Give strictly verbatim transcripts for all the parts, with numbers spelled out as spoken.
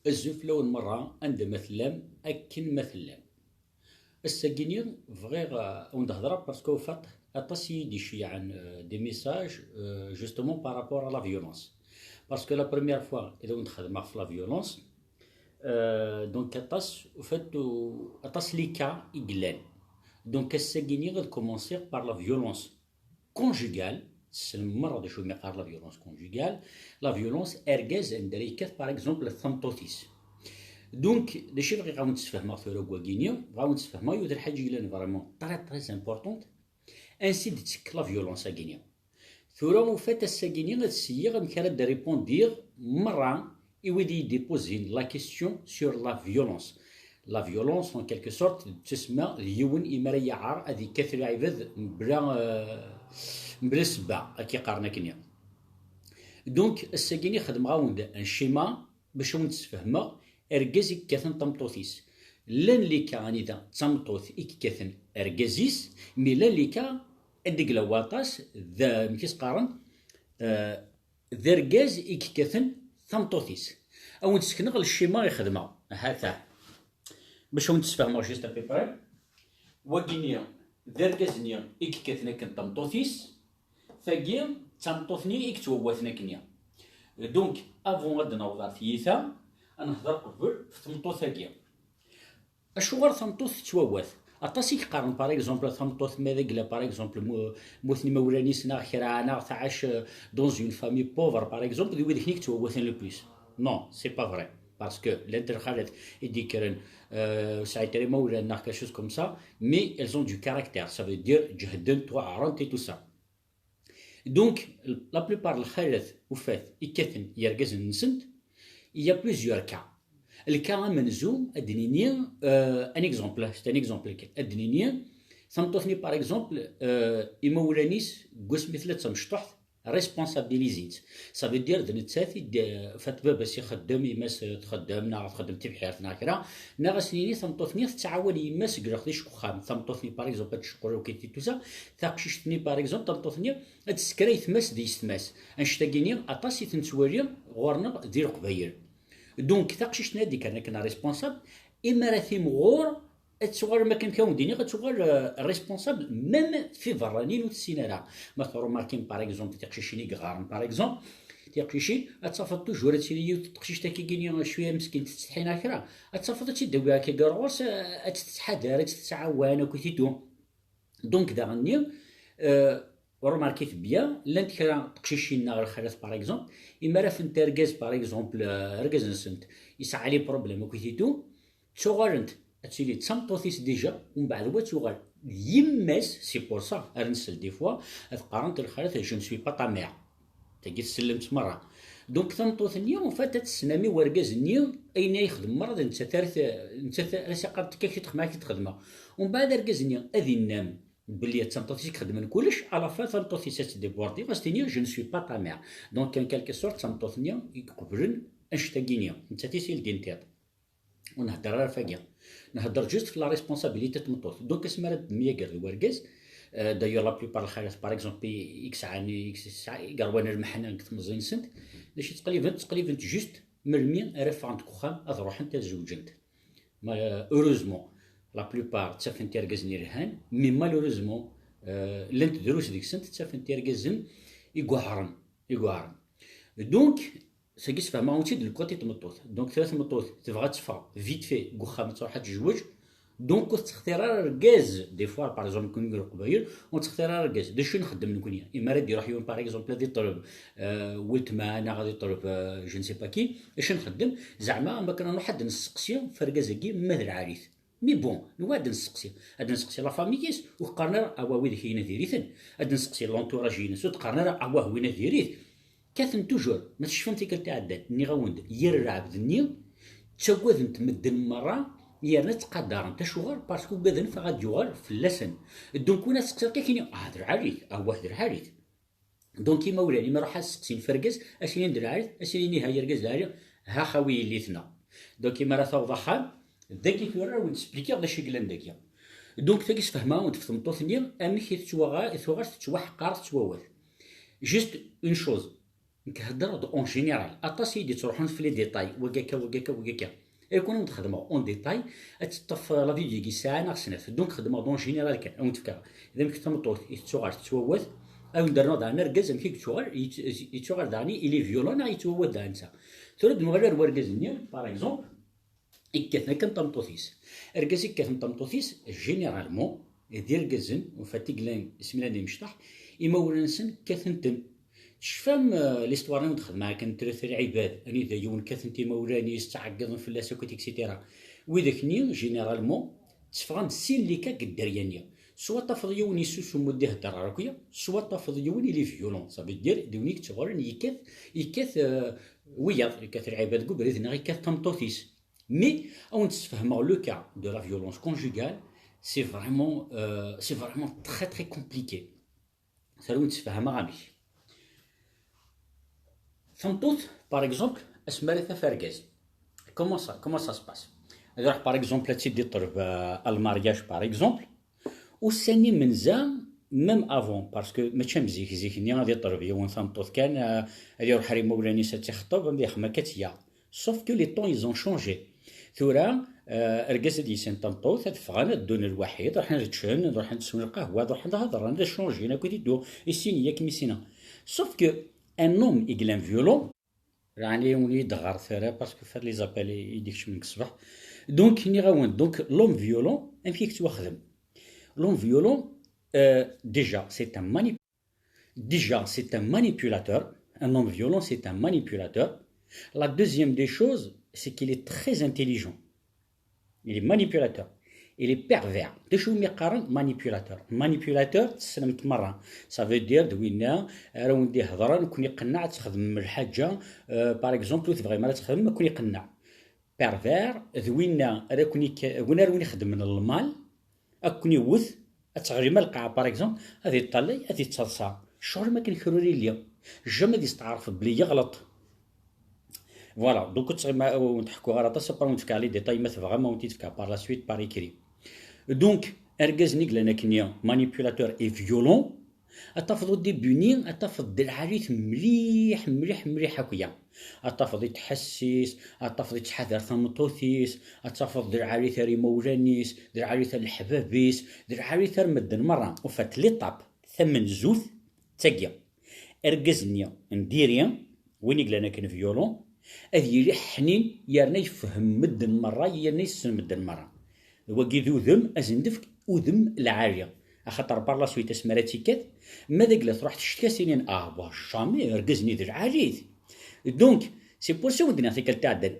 Azul fell-awen merra, anda ma tellam, akken ma tellam. Ass-agi-ni bɣiɣ, euh, ad wen-d-hedreɣ parce que, au fait, aṭas i yi-d-iceyyɛen, euh, des messages, euh, justement par rapport à la violence. Parce que la première fois i d awen-d-xedmeɣ ɣef la violence, euh, donc aṭas, au fait, u-, aṭas les cas i yellan. Donc ass-agi-ni ad commencer par la violence conjugale, tessnem merra d acu umi qqaren la violence conjugale, la violence argaz anda ara yekkat, par exemple, tameṭṭut-is. Donc, d acu i bɣiɣ ad wen-d-sfehmeɣ tura deg wagini? Bɣiɣ ad wen-d-sfehmeɣ yiwet n lḥaǧa yellan vraiment très, très importante, ansi d-tettekk la violence-agi-ni. Tura, au fait, ass-agi-ni ad sliɣ amek ara d-répondiɣ merra i wid i yi-d-ipozin la question sur la violence. La violence, en quelque sorte, d tussma, d yiwen imi ara yaɛer ad ikkat lɛibad mebla, euh, mebla ssebba, akka i qqaren akkenni. Donc, ass-agi-ni xedmeɣ-awen-d un schéma bac ad wen-d-sfehmeɣ argaz i yekkaten tameṭṭut-is. Llan les cas anida d tameṭṭut i yekkaten argaz-is, mais llan les cas anda yella waṭas d, amek i s-qqaren, euh, d argaz i yekkaten tameṭṭut-is. Ad wen-d-sekneɣ le schéma i xedmeɣ. Ha-t-a. Bac ad wen-d-sfehmeɣ juste à peu près. Wagini d argaz-nni i yekkaten akken tameṭṭut-is. Tagi d tameṭṭut-nni i yettwawaten akkenni. Donc, avant ad d-naweḍ ar tiyita, ad nehder qbel ɣef tmeṭṭut-agi. Acuɣer tameṭṭut tettwawat? Aṭas i yeqqaren, par exemple, tameṭṭut ma d agla, par exemple, mu-, mmuten imawlan-is neɣ kra, neɣ tɛac, euh, dans une famille pauvre, par exemple, d wid-nni i yettwawaten le plus. Non, c'est pas vrai. Parce que llant lxalat i d-yekkren, euh, ur sɛint ara imawlan neɣ quelque chose comme ça, mais elles ont du caractère, ça veut dire ǧehdent, ttwaɛerrent et tout ça. Donc, la plupart n lxalat, au fait, i yekkaten yergazen-nsent, il y a plusieurs cas. Lka amenzu, ad d-nini, euh, un exemple, c'est un exemple kan. Ad d-nini, tameṭṭut-nni, par exemple, euh, imawlan-is, deg wasmi tella d tamecṭuḥt, responsabilizin-tt. Ça veut dire, d nettat i d, euh, fat baba-s ixeddem, yemma-s txeddem, neɣ txeddem tibḥirt, neɣ kra, neɣ ad s-nini tameṭṭut-nni tettɛawan yemma-s deg leqdic n uxxam. Tameṭṭut-nni, par exemple, ad tceqqel, ok, tout ça. Taqcict-nni, par exemple, tameṭṭut-nni ad tessker ayetma-s d yessetma-s. Annect-agi-nni, aṭas i t-nettwali ɣur-neɣ di Leqbayel. Donc, taqcict-nni ad d-ikkren akken responsable, imi ara timɣur, ad tuɣal, ma kan kan wen-d-iniɣ, ad tuɣal, euh, responsable, même f iberranin ur tessin ara. Ma tṛumarkim, par exemple, tiqcicin i yeɣɣaren, par exemple, tiqcicin, ad tafeḍ toujours ad tili yiwet teqcict akkagini, cwiya meskint, tettsetḥi neɣ kra, ad tafeḍ ad tt-id-tawi akka gar ɣur-s, euh, ad tt-tettḥadar, ad tt-tettɛawan, akkit et tout. Donc, daɣen-nni, euh, remarquez bien, llant kra teqcicin neɣ lxalat, par exemple, imi ara fent argaz, par exemple, euh, argaz-nsent, yesɛa les problèmes, akkit et tout, ttuɣalent ad tili d tameṭṭut-is déjà, umbeɛd wa tuɣal d yemma-s, c'est pour ça ara nsel des fois, ad qqarent lxalat, je ne suis pas ta mère. Tagi tsellemt merra. Donc tameṭṭut-nni, en fait, ad tessen ami wergaz-nni, ayen ay yexdem merra d nettat ara t-, nettat ara s-iqqar tekka kif i t-xedmeɣ, kif i t-xedmeɣ. Umbeɛd argaz-nni ad innam belli d tameṭṭut-is i ixedmen kullec, à la fin tameṭṭut-is ad tdébordé, ad s-tini je ne suis pas ta mère. Donc en quelque sorte tameṭṭut-nni i iqeblen annect-agi-nni, nettat i s-ildin tiṭ. Ur nhedder ara ɣef wagi. Nhedder juste ɣef la responsabilité n tmeṭṭut. Donc asmi ara d-nemyager d wergaz, euh, d'ailleurs la plupart n lxalat, par exemple, i, i yesɛan, i yesɛa, i yeṛwan lmeḥna deg temẓi-nsent, d acu i ttqelliben? Ttqelliben-t juste melmi ara ffɣent deg uxxam ad ruḥent ad zewǧent. Ma, euh, heureusement, la plupart ttafent irgazen yelhan, mais malheureusement, euh, llant drus deg-sent ttafent irgazen i iweɛren, i iweɛren. Donc, tagi sfehmeɣ-awen-tt-id le côté n tmeṭṭut. Donc, tella tmeṭṭut tebɣa ad teffeɣ vite fait deg uxxam, ad truḥ ad tezweǧ. Donc, ur tettextir ara argaz. Des fois, par exemple, kunwi deg Leqbayel, ur nettextir ara argaz. D acu i nxeddem nekni? Imi ara d-iruḥ yiwen, par exemple, ad iṭleb, euh, weltma, neɣ ad iṭleb, euh, je ne sais pas qui, acu i nxeddem? Zeɛma, ma kan nruḥ ad d-nesteqsi f argaz-agi ma d lɛali-t. Mais bon, nwa ad nseqsi. Ad nseqsi la famille-is, ur qqaren ara, awah, widak-agi ad diri-ten. Ad nseqsi l'entourage-ines, ur d-qqaren ara, awah, win ad diri-t. Kkaten toujours, ma tecfam tikkelt iɛeddan, nniɣ-awen-d, yir lɛebd-nni, ttagaden-t medden merra, yerna ttqadaren-t. Acuɣer? Parce que ugaden ɣef ad d-yuɣal fell-asen. Donc, win ad tseqsiḍ akka, ad k-yini, ah, d lɛali-t, awah, d lɛali-t. Donc, imawlan, imi ruḥ ad seqsin f argaz, ad s-inin d lɛali-t, ad s-inin iha argaz lɛali, ha xawi yelli-tneɣ. Donc, imi ara taweḍ axxam, dagi tura ara wen-d-splikiɣ d acu i yellan dagi. Donc, tagi sfehmeɣ-awen-d f tmeṭṭut-nni, amek i tettwaɣ-, i tuɣal tettwaḥqar, tettwawat. Juste une chose. Nekk heddreɣ-d en général, aṭas i d-yettruḥun f les détails, wagi akka, wagi akka, wagi akka. Akken ad xedmeɣ en détail, ad teṭṭef la vidéo-agi ssaɛa neɣ snat. Donc xedmeɣ-d en général kan, ad wen-d-fkeɣ d amek tameṭṭut i tettuɣal tettwawat, ad wen-d-rnuɣ daɣen argaz amek i yettuɣal, yett-, yettuɣal daɣen il est violent neɣ yettwawat daɣen netta. Tura ad nuɣal ar wergaz-nni, par exemple, yekkaten akken tameṭṭut-is. Argaz yekkaten tameṭṭut-is, généralement, d irgazen, en fait, i yellan asmi llan d imecṭaḥ, imawlan-nsen kkaten-ten. Tecfam, euh, l'histoire-nni i d-xedmeɣ akken tlata lɛibad, anida yiwen kkaten-t imawlan-is, ttɛeggiḍen fell-as akk, et cetera. Widak-nni, généralement, tteffɣen-d sin les cas deg dderya-nni. Soit tafeḍ yiwen yessusum ur d-ihedder ara akk-ya, soit tafeḍ yiwen il est violent. Ça veut dire, d win i yettuɣalen yekkat, yekkat, euh, wiyaḍ, yekkat lɛibad deg ubrid neɣ yekkat tameṭṭut-is. Mais, ad wen-d-sfehmeɣ le cas de la violence conjugale, c'est vraiment, euh, c'est vraiment très, très compliqué. Ad wen-d-sfehmeɣ amek. Tameṭṭut, par exemple, asmi ara taf argaz. Comment ça, comment ça se passe? Ad iruḥ, par exemple, ad tt-id-iṭleb, euh, à le mariage, par exemple. Ussan imenza, même avant, parce que mačči am zik, zik-nni ad iṭleb yiwen tameṭṭut kan, euh, ad iruḥ ar imawlan-is ad tt-ixeṭṭeb, ad ixdem akka tt-ya. Sauf que les temps, ils ont changé. Tura, euh, argaz ad yissin tameṭṭut, ad ffɣen, ad ddun lwaḥid, ruḥen ad ččen, ruḥen ad swen lqahwa, ruḥen ad hedren, ad changin, akk i d-iddu, i sin, yak mi sina. Sauf que un homme i yellan violent, yeɛni ur yi-d-ɣɣaret ara, parce que fat les appels i, i d-ikecmen deg ṣṣbeḥ. Donc, nniɣ-awen, donc, l'homme violent, amek i yettwaxdem? L'homme violent, euh, déjà, c'est un manip-, déjà, c'est un manipulateur. Un homme violent, c'est un manipulateur. La deuxième des choses, c'est qu'il est très intelligent. Il est manipulateur. Il est pervers. D acu umi qqaren manipulateur? Manipulateur, tessnem-t merra. Ça veut dire, d winna ara wen-d-ihedren, ken iqenneɛ ad txedmem lḥaǧa, euh, par exemple, ur tebɣim ara ad txedmem, ken iqenneɛ. Pervers, d winna ara ken ik-, win ara wen-ixedmen lmal, ad ken-iwwet, ad teɣlim ar lqaɛa, par exemple, ad iṭṭalay, ad ittaḍsa. Ccɣel ma akken kra ur illi. Jamais ad yesteɛref belli yeɣleṭ. Voilà, donc ur ttɣima ur wen-d-ḥekkuɣ ara aṭas, après wen-d-fkeɣ les détails ma tebɣam, ad wen-t-id-fkeɣ par la suite, par écrit. Donc, argaz-nni i yellan akkenni, manipulateur et violent, ad tafeḍ au début-nni, ad tafeḍ d lɛali-t mliḥ, mliḥ, mliḥ akk-ya. Ad tafeḍ ittḥessis, ad tafeḍ ittḥadar tameṭṭut-is, ad tafeḍ d lɛali-t ar imawlan-is, d lɛali-t ar leḥbab-is, d lɛali-t ar medden merra. En fait, l'étape tamenzut d tagi. Argaz-nni n diri, win i yellan akken violent, ad yili ḥnin yerna yefhem medden merra yerna yessen medden merra. D wagi d udem, ad sen-nefk udem lɛali. Axaṭer par la suite asmi ara tt-ikkat, ma d agla truḥ tectka, ad s-inin, ah, bah, jamais, argaz-nni d lɛali-t. Donc, c'est pour ça wen-d-nniɣ tikkelt iɛeddan,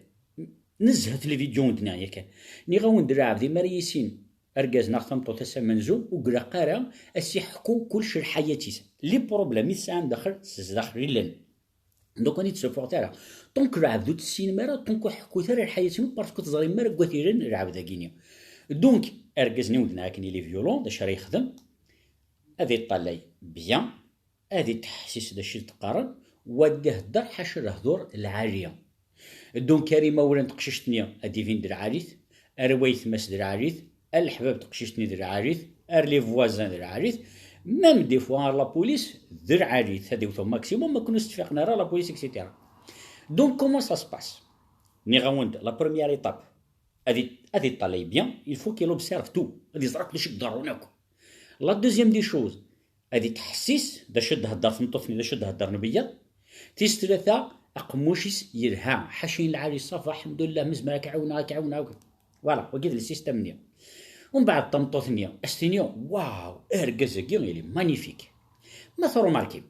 nezhet les vidéos wen-d-nniɣ yakan. Nniɣ-awen-d lɛebd, mi ara yissin argaz neɣ tameṭṭut ass amenzu, ur ilaq ara ad s-iḥku kullec lḥayat-is. Les problèmes i tesɛam daxel, s zdaxel i llan. Donc, ur yi-d-ssufɣet ara. Tant que lɛebd ur t-tessinem ara, tant que ur ḥekkut ara lḥayat-nwen, parce que ur teẓrim ara deg wat yellan lɛebd-agi-nni. Donc, argaz-nni wen-d-nniɣ akken il est violent, d acu ara yexdem? Ad iṭṭalay bien, ad ittḥessis d acu i d-qqaren, wa ad d-ihedder ḥaca lehdur lɛali. Donc, ar imawlan n teqcict-nni ad d-ibin d lɛali-t, ar waytma-s d lɛali-t, ar leḥbab n teqcict-nni d lɛali-t, ar les voisins d lɛali-t, même des fois ar la police d lɛali-t, ad iwet au maximum, ma ken ur s-tfiqen ara la police, et cetera. Donc, comment ça se passe? Nniɣ-awen-d, la première étape, ad i-, ad iṭṭalay bien, il faut qu'il observe tout, ad iẓra kullec i iḍerrun akk. La deuxième des choses, ad ittḥessis d acu d-thedder tmeṭṭut-nni, d acu d-thedder nbeyyaḍ. Tis tlata, aqemmuc-is yelha, ḥaca n lɛali, ça va, ḥemdullah, ma zemreɣ ad k-ɛawneɣ, ad k-ɛawneɣ. Voilà, wagi d le système-nni. Umbeɛd tameṭṭut-nni, ad s-tini, waw, argaz-agi, il est magnifique. Ma trumarkim,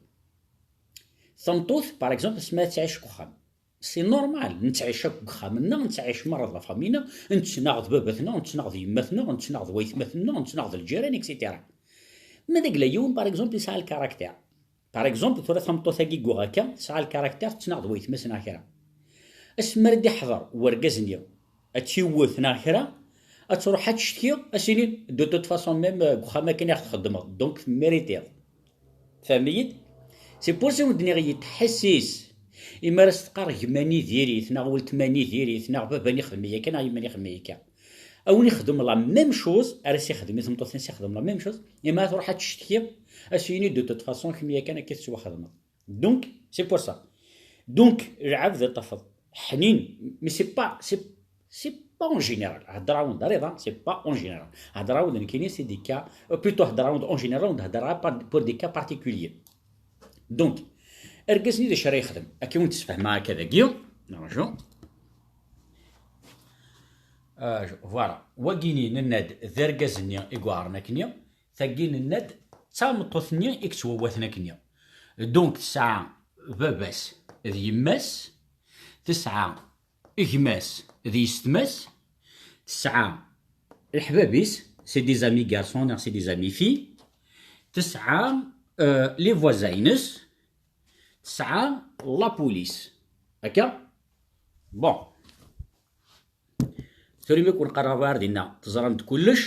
tameṭṭut, par exemple, asmi ara tettɛic deg uxxam, c'est normal, nettɛic akk deg uxxam-nneɣ, nettɛic merra d la famille-nneɣ, nettnaɣ d baba-tneɣ, nettnaɣ d yemma-tneɣ, nettnaɣ d waytmaten-nneɣ, nettnaɣ d lǧiran, et cetera. Ma d agla yiwen, par exemple, yesɛa le caractère. Par exemple, tura tameṭṭut-agi i yuɣ akka, tesɛa le caractère, tettnaɣ d waytma-s neɣ kra. Asmi ara d-iḥḍer wergaz-nni, ad tt-iwwet neɣ kra, ad truḥ ad tcetki, ad s-inin, de toute façon, même, euh, deg uxxam akken i ɣ-txeddmeḍ, donc temméritiḍ. Tfehmem-iyi-d? C'est pour ça wen-d-nniɣ yettḥessis. Imi ara s-teqqar gma-nni diri-t, neɣ weltma-nni diri-t, neɣ baba-nni xdem-iyi akka, neɣ yemma-nni xdem-iyi akka. A wen-ixdem la même chose, ara s-ixdem i tmeṭṭut-nni, s-ixdem la même chose, imi ara truḥ ad tcetki, ad s-yini de toute façon, kemm yakan akka tettwaxedmeḍ. Donc, c'est pour ça. Donc, lɛebd ad tafeḍ ḥnin, mais c'est pas, c'est, c'est pas en général. Hedder-awen-d rida, c'est pas en général. Hedder-awen-d nekkini, c'est des cas, euh, plutôt hedder-awen-d en général, on hedder pas pour des cas particuliers. Donc, argaz-nni d acu ara yexdem? Akka wen-d-sfehmeɣ akka dagi. Nraju. Euh, voilà. Wagini nenna-d d argaz-nni i yuɛren akkenni. Tagi nenna-d d tameṭṭut-nni i yettwawaten akkenni. Donc, tesɛa baba-s d yemma-s, tesɛa gma-s d yessetma-s, tesɛa leḥbab-is, c'est des amis garçons neɣ c'est des amis filles, tesɛa, euh, les voisins-ines, tesɛa la police. Akka? Bon. Tura imi ken-qqareɣ ar dinna, teẓram-d kullec.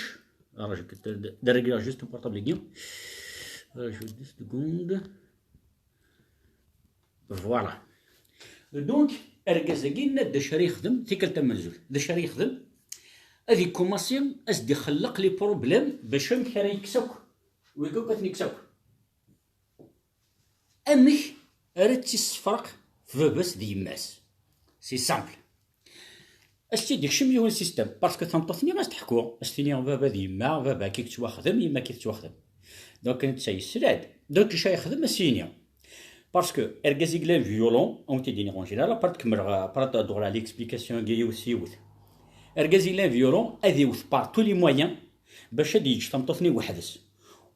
Raju, d-, d-, d-, régler juste portable-agi. Raju, deux secondes. Voilà. Donc, argaz-agi yenna-d d acu ara yexdem, tikkelt tamenzut. D acu ara yexdem? Ad ikumaṣi ad s-d-ixelleq les problèmes bac amek ara yekkes akk. Wigi akk ad ten-yekkes akk. Amek ara tt-issefreq f baba-s d yemma-s? C'est simple. Ad s-tt-id-ikcem yiwen système, parce que tameṭṭut-nni ad s-teḥku, ad s-tini baba d yemma, baba akka i yettwaxdem, yemma akka i tettwaxdem. Donc netta yesla-d. Donc acu ara yexdem? Ad s-yini. Parce que argaz i yellan violent, ad wen-t-id-iniɣ en général, après ad kemmleɣ, après ad d-uɣaleɣ l'explication-agi yiwet s yiwet. Argaz i yellan violent, ad iwet par tous les moyens bac ad yeǧǧ tameṭṭut-nni weḥd-s.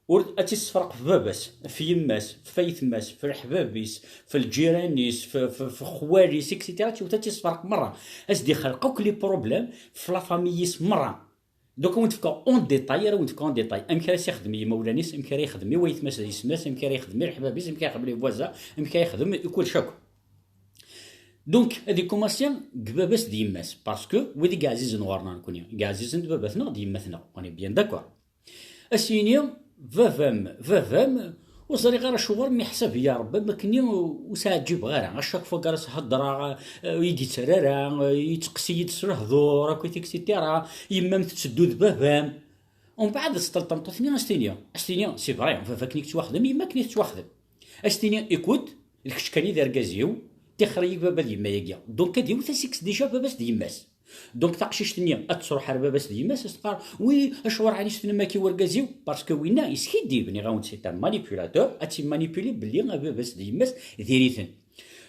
Ur ad tt-issefreq f baba-s, f yemma-s, f aytma-s, f leḥbab-is, f lǧiran-is, f, f, f xwali-s, et cetera. Ad tt-iwet ad tt-issefreq merra. Ad s-d-ixelq akk les problèmes f la famille-is merra. Donc, ad wen-d-fkeɣ en détail, ara wen-d-fkeɣ en détail. Amek ara s-ixdem i yimawlan-is, amek ara yexdem i waytma-s d yessetma-s, amek ara yexdem i leḥbab-is, amek ara yexdem i les voisins, amek ara yexdem i kullec akk. Donc, ad ikumaṣi deg baba-s d yemma-s, parce que wid i yeɛzizen ɣur-neɣ nekkni, i yeɛzizen d baba-tneɣ d yemma-tneɣ, on est bien d'accord. Ad s-yini, baba-m, baba-m, ur ẓriɣ ara acuɣer mi ḥsab ya Rebbi, am akken ur s-ɛǧibeɣ ara. À chaque fois ara s-heddreɣ, eh, ur yi-d-yettarra ara, eh, yetteqqes-iyi-d s lehdur, akkit, et cetera. Yemma-m tetteddu d baba-m. Umbeɛd ad s-teṭṭal tameṭṭut-nni, ad s-tini, ad s-tini, c'est vrai, baba akken i yettwaxdem, yemma akken i tettwaxdem. Ad s-tini, écoute, d kečč kan i d argaz-iw, tixer-iyi baba d yemma-agi. Donc ad iwet ad s-ikkes déjà baba-s d yemma-s. Donc taqcict-nni ad truḥ ar baba-s d yemma-s, ad s-teqqar, oui, acuɣer ɛni s-tennam akka i urgaz-iw? Parce que winna yeskiddib, nniɣ-awen-d, c'est un manipulateur, ad tt-immanipuli belli baba-s d yemma-s diri-ten.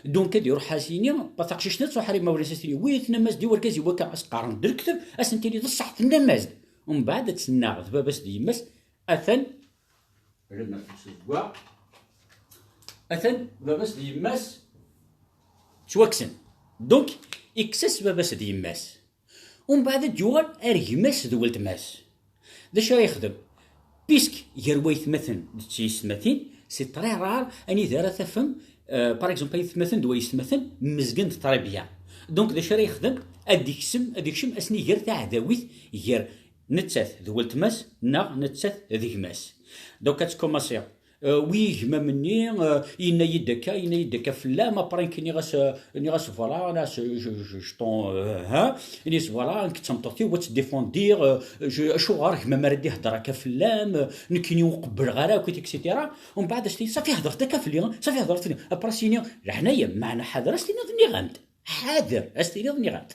Donc ad iruḥ ad s-yini, taqcict-nni ad truḥ ar imawlan-is, ad s-tini, oui, tennam-as-d i urgaz-iw akka, ad s-qqaren d lekdeb, ad sen-tini d ṣṣeḥ, tennam-as-d. Umbeɛd ad tennaɣ d baba-s d yemma-s, atan, atan baba-s d yemma-s ttwakksen. Donc ikkes-as baba-s d yemma-s. Umbeɛd ad d-yuɣal ar gma-s d weltma-s. D acu ara yexdem? Puisque gar waytmaten d tyessetmatin, c'est très rare anida ara tafem, euh, par exemple, aytmaten d wayessetmaten mmezgen-d très bien. Donc d acu ara yexdem? Ad d-iksem, ad ikcem, ad sen-iger taɛdawit gar nettat d weltma-s neɣ nettat d gma-s. Donc ad tkumaṣi, euh, oui, gma-m-nni, euh, yenna-yi-d akka, yenna-yi-d akka fell-am, après nekk nniɣ-as, euh, nniɣ-as voilà, là, je, je, je, je t'en, euh, hein, nniɣ-as voilà, nekk d tameṭṭut-iw, ad tt-défendiɣ, euh, je, acuɣer gma-m ara d-ihedder akka fell-am, euh, nekkini ur qebbleɣ ara akk, et cetera. Umbeɛd ad s-tini, safi hedret akka fell-i, hein, safi hedret fell-i. Après ad s-yini, leɛnaya, meɛna ḥader ad s-tiniḍ nniɣ-am-d. Ḥader, ad s-tiniḍ nniɣ-am-d.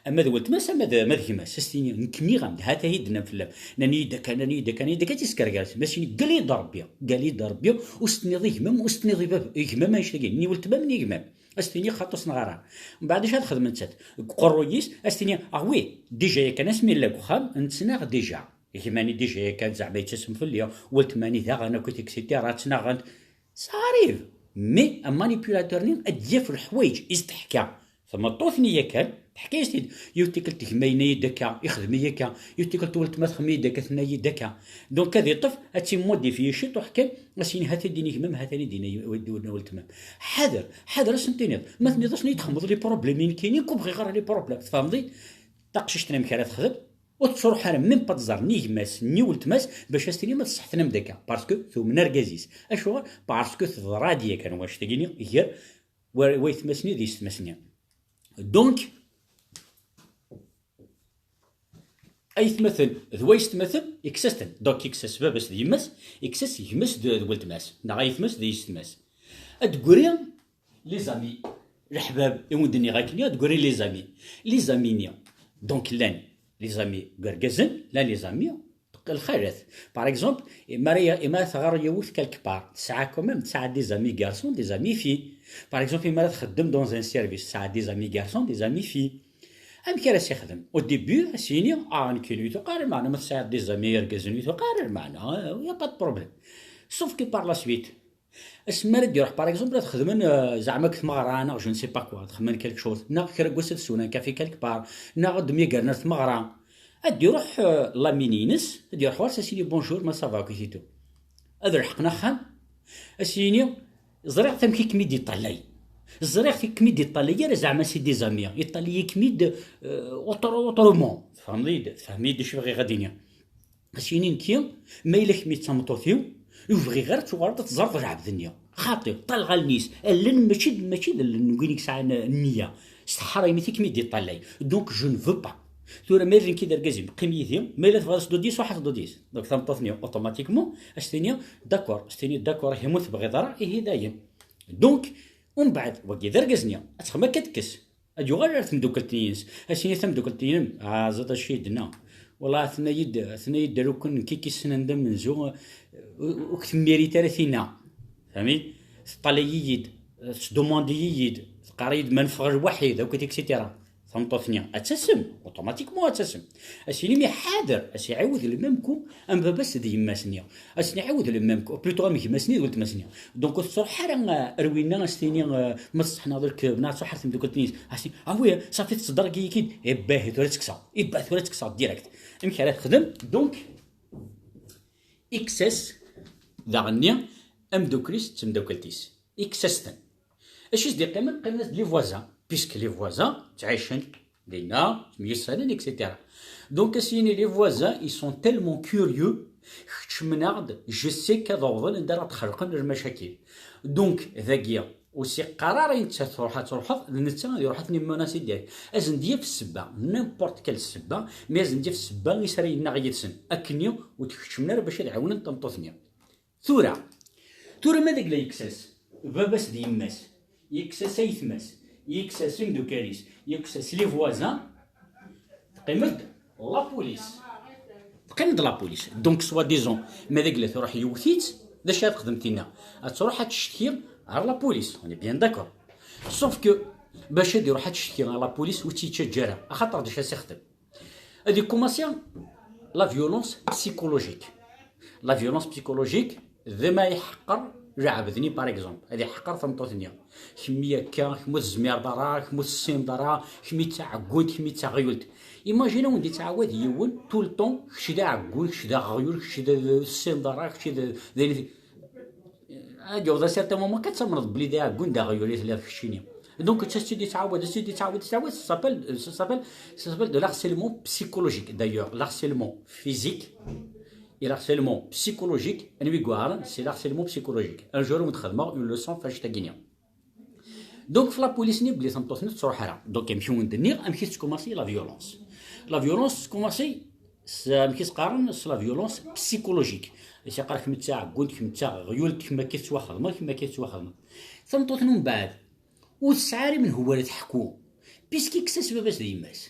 Ama d weltma-s, ama d, ama d gma-s, ad s-tini, nekk nniɣ-am-d, ha-t-a i d-nnan fell-am. Nnan-iyi-d akka, nnan-iyi-d akka, nnan-iyi-d akka, ad tt-iskerger. Ma s-yini, ggal-iyi-d Rebbi, ggal-iyi-d Rebbi, ur s-tenniḍ i gma-m, ur s-tenniḍ i bab-, i gma-m annect-agi, ni weltma-m, ni gma-m. Ad s-tini, xaṭi ur s-neɣ ara. Mbeɛd acu ad texdem nettat? Deg uqerruy-is, ad s-tini, ah oui, déjà yakan asmi yella deg uxxam, nettnaɣ déjà. Gma-ni déjà yakan zeɛma yettasem fell-i, weltma-ni daɣen akkit, et cetera, ttnaɣent. Ça arrive. Mais amanipulateur-nni ad d-yaf leḥwayeǧ i s-d-teḥka tmeṭṭut-nni yakan, teḥka-yas-t-id. Yiwet tikkelt gma yenna-yi-d akka, ixdem-iyi akka. Yiwet tikkelt weltma txemmem-iyi-d akka, tenna-yi-d akka. Donc ad iṭṭef, ad tt-immodifyi ciṭuḥ kan, ad s-yini ha-t-a i d-ini gma-m, ha-t-a i d-ini weltma-m. Ḥader, ḥader ad sen-tiniḍ. Ma tenniḍ-asen i d-txemmmeḍ les problèmes i nekkini, nekk ur bɣiɣ ara les problèmes. Tfehmeḍ-iyi? Taqcict-nni amek ara texdem? Ur tettruḥ ara même pas ad tẓer ni gma-s ni weltma-s bac ad s-tini ma d ṣṣeḥ tennam-d akka, parce que tumen argaz-is. Acuɣer? Parce que teḍra-d yakan wanect-agi-nni gar wa-, waytma-s-nni d yessetma-s-nni. Donc aytmaten d wayessetmaten, ikkes-as-ten. Donc ikkes-as baba-s d yemma-s, ikkes-as gma-s d, d weltma-s, neɣ aytma-s d yessetma-s. Ad d-gri les amis. Leḥbab i wen-d-nniɣ akken i d-grin les amis. Les amis-nni, donc, llan les amis n yergazen, llan les amis n lxalat. Par exemple, imi ara, imi ara tɣer yiwet quelque part, tesɛa quand même, tesɛa des amis garçons, des amis filles. Par exemple, imi ara txeddem dans un service, tesɛa des amis garçons, des amis filles. Amek ara s-ixdem? Au début, a s-yini, ah, nekkini ur tuqar lmeɛna, ma tesɛiḍ des amis irgazen ur tuqar lmeɛna, il y a pas de problème. Sauf que par la suite, asmi ara d-iruḥ, par exemple, ad xedmen, euh, zeɛma deg tmeɣra, neɣ je ne sais pas quoi, ad xedmen quelque chose, neɣ kra n wass ad swen un café quelque part, neɣ ad myagren ar tmeɣra. Ad d-iruḥ, euh, l'ami-ines, ad d-iruḥ ɣur-s, a s-yini bonjour, ma ça va, kit et tout. Ad lḥeqen axxam, a s-yini, ẓriɣ amek i kem-id-iṭṭalay. Ẓriɣ kem-id-iṭṭalay ara zeɛma c'est des amis. Iṭṭalay-ikem-id, euh, autre-, autrement. Tfehmeḍ-iyi-d? Tfehmeḍ-iyi-d acu bɣiɣ ad d-iniɣ? A s-yini nekki, ma yella kemm d tameṭṭut-iw, ur bɣiɣ ara ad tuɣaleḍ ad teẓreḍ lɛebd-nni. Xaṭi, ṭṭal ɣallen-is. Allen mačči d, mačči d allen n win i yesɛan nniya. S teḥraymit i kem-id-iṭṭalay. Donc, je ne veux pas. Tura, ma yella nekki d argaz-im, qqim yid-i, ma yella tebɣiḍ ad tedduḍ yis, ruḥ ad tedduḍ yis. Donc, tameṭṭut-nni, automatiquement, a s-tini, d'accord, a s-tini, d'accord, ihi ma ur tebɣiḍ ara, ihi dayen. Donc, umbeɛd, wagi d argaz-nni, ad texdem akka tekkes. Ad yuɣal ar tmeddukalt-nni-ines. A s-yini tameddukalt-nni-inem, ah, ẓiḍ acu i d-tenna. Wallah, tenna-yi-d, tenna-yi-d alukan nekk i k-yessnen d amenzu, ur, ur k-temmirit ara tinna. Fehmin? Teṭṭalay-iyi-d, tesdumandi-yi-d, teqqar-iyi-d ma neffeɣ lwaḥid, akk et cetera. Tameṭṭut-nni, ad tasem, automatiquement ad tasem. A s-yini mi ḥader, a s-iɛiwed le même coup am baba-s d yemma-s-nni. A s-iɛiwed le même coup, plutôt am gma-s-nni d weltma-s-nni. Donc ur tettruḥ ara, euh, ar winna a s-tini, euh, ma tṣeḥ neɣ d lkeb, neɣ ad tṛuḥ ar tmeddukalt-nni, a s-tini, ah oui, ṣafi tettḍerreg-iyi-k-id, eh bah, tura ad tt-kkseɣ. Eh bah, tura ad tt-kkseɣ direct. Amek ara texdem? Donc, X S daɣen-nni amdukkel-is d temdukalt-is. X S-ten. Acu i s-d-iqqimen? Qqimen-as-d les voisins, puisque les voisins ttɛicen dinna, ttemyussanen, et cetera. Donc, a s-yini les voisins, ils sont tellement curieux, keččmen-aɣ-d, je sais qu'ad awḍen anda ara d-xelqen lmacakil. Donc, dagi, ur s-iqqar ara i nettat truḥ ad truḥeḍ, d netta ad iruḥ ad ten-immenasi direct. Ad sen-d-yaf ssebba, n'importe quelle ssebba, mais ad sen-d-yaf ssebba i s ara yennaɣ yid-sen. Akkenni ur d-keččmen ara bac ad ɛiwnen tameṭṭut-nni. Tura, tura ma d agla yekkes-as baba-s d yemma-s, yekkes-as ayetma-s, yekkes-as imdukal-is, yekkes-as les voisins, teqqim-d la police. Teqqim-d la police. Donc, soi-disant, ma d agla truḥ yewwet-itt, d acu ara texdem tinna? Ad truḥ ad tecteki ɣer la police. On est bien d'accord. Sauf que, bac ad iruḥ ad tecteki ɣer la police, ur tt-yettaǧǧa ara, axaṭer d acu ad s-ixdem? Ad ikumaṣi la violence psychologique. La violence psychologique, d ma iḥeqqer lɛebd-nni, par exemple, ad iḥeqqer tameṭṭut-nni. Kemmi akka, kemm ur tezmireḍ ara, kemm ur tessineḍ ara, kemmi d taɛeggunt, kemmi d taɣyult. Imagine a wen-d-ittɛawad yiwen, tout le temps, kečč d aɛeggun, kečč d aɣyul, kečč d, d tessineḍ ara, kečč d, d ayen. Ad yaweḍ à certain moment, ad tamneḍ belli d aɛeggun d aɣyul i telliḍ keččini. Donc, ça, c'est des, ça, ça s'appelle, ça s'appelle, ça s'appelle de l'harcèlement psychologique. D'ailleurs, l'harcèlement physique et l'harcèlement psychologique, c'est l'harcèlement psychologique. Un jour, on va une leçon, Donc, la police ni belli tameṭṭut-nni ur tettruḥ ara. Donc, amek i wen-d-nniɣ, amek i tettkumaṣi la violence. La violence tettkumaṣi s, amek i s-qqaren, s la violence psychologique. Is iqqar kemm d taɛeggunt, kemm d taɣyult, kemm akka tettwaxedmeḍ, kemm akka tettwaxedmeḍ. Tameṭṭut-nni umbeɛd, ur tesɛi ara menhu ara teḥku. Puisque yekkes-as baba-s d yemma-s.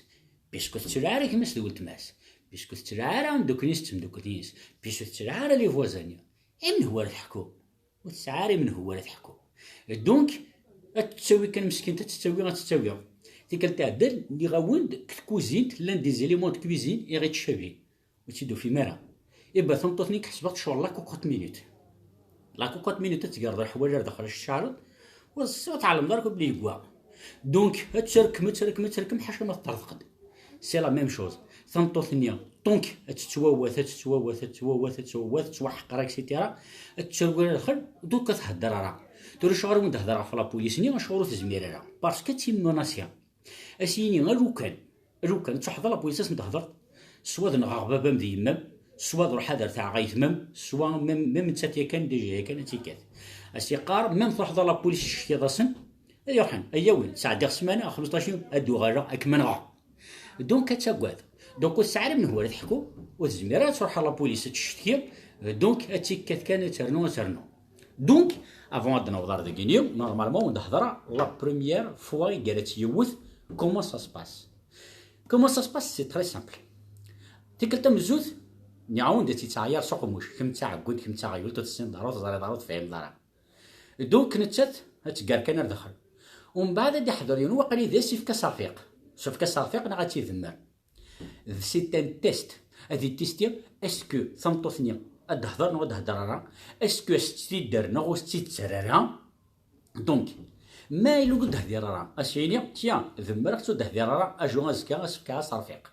Puisque ur tettru ara gma-s d weltma-s. Puisque ur tettru ara ameddakel-is d temdukalt-is. Puisque ur tettru ara les voisins-nni. I menhu ara teḥku? Ur tesɛi ara menhu ara teḥku. Donc, ad tettawi kan meskint, ad tettawi, ad tettawi. Tikkelt iɛeddan, nniɣ-awen-d, deg tkuzint, llan des éléments de cuisine i ɣ-ittcabin. Ur tt-id-tufim ara. Iba tameṭṭut-nni ḥesbeɣ tecɣel la cocotte minute. La cocotte minute ad tgerḍ leḥwal ar daxel ad tceɛleḍ, ur s-, ur tɛelmeḍ ara belli yegwa. Donc, ad terkem, ad terkem, ad terkem, ḥaca ma teṭṭerḍeq-d. C'est la même chose. Tameṭṭut-nni, donc, ad tettwawat, ad tettwawat, ad tettwawat, ad tettwawat, tettwaḥqer, et cetera. Ad tettawi ara daxel, donc ad thedder ara. Tura acuɣer i wen-d-hedreɣ ɣef la police-nni, acuɣer ur tezmir ara? Parce que d timmunasya. A s-yini, a lukan, a lukan, ad truḥeḍ a la police, a sen-d-thedreḍ, swa ad nɣeɣ baba-m d yemma-m, swa ad ruḥ ad rtaɛeɣ ayetma-m, swa même, même nettat yakan, déjà yakan ad tt-ikkat. A s-iqqar, même truḥeḍ a la police, tcetkiḍ-asen, ad iruḥen, ad yawin, sɛeddiɣ ssmana, xmesṭac yum, ad d-uɣaleɣ, ad kem-nɣeɣ. Donc, ad tagad. Donc, ur tesɛi ara menhu ara teḥku, ur tezmir ara ad truḥ a la police ad tcetki, donc, ad tt-ikkat kan, ad ternu, ad ternu. Donc, Avant ad d-naweḍ ar dagini, normalement, ad d-hedreɣ la première fois i ara tt-yewwet, comment ça se passe. Comment ça se passe, c'est très simple. Tikkelt tamezzut, nniɣ-awen-d ad tt-yettɛeyyiṛ s uqemmuc, kemm d taɛeggunt, kemm d taɣyult, ur tessineḍ ara, ur teẓriḍ ara, ur tefhimeḍ ara. Donc, nettat ad teggar kan ar dexel. Umbeɛd ad d-iḥder yiwen waqali d asefk aserfiq. Sefk aserfiq neɣ ad tt-idemmer. C'est un test. Ad ittisti est-ce que tameṭṭut-nni ad d-tehder neɣ ur d-tehder ara, est-ce que as-tt-idder neɣ ur as-tt-idder ara. Donc, ma yella ur d-tehdir ara, as-yini, tiens, demmreɣ-tt ur d-tehdir ara, aju azekka ad s-fkeɣ aserfiq.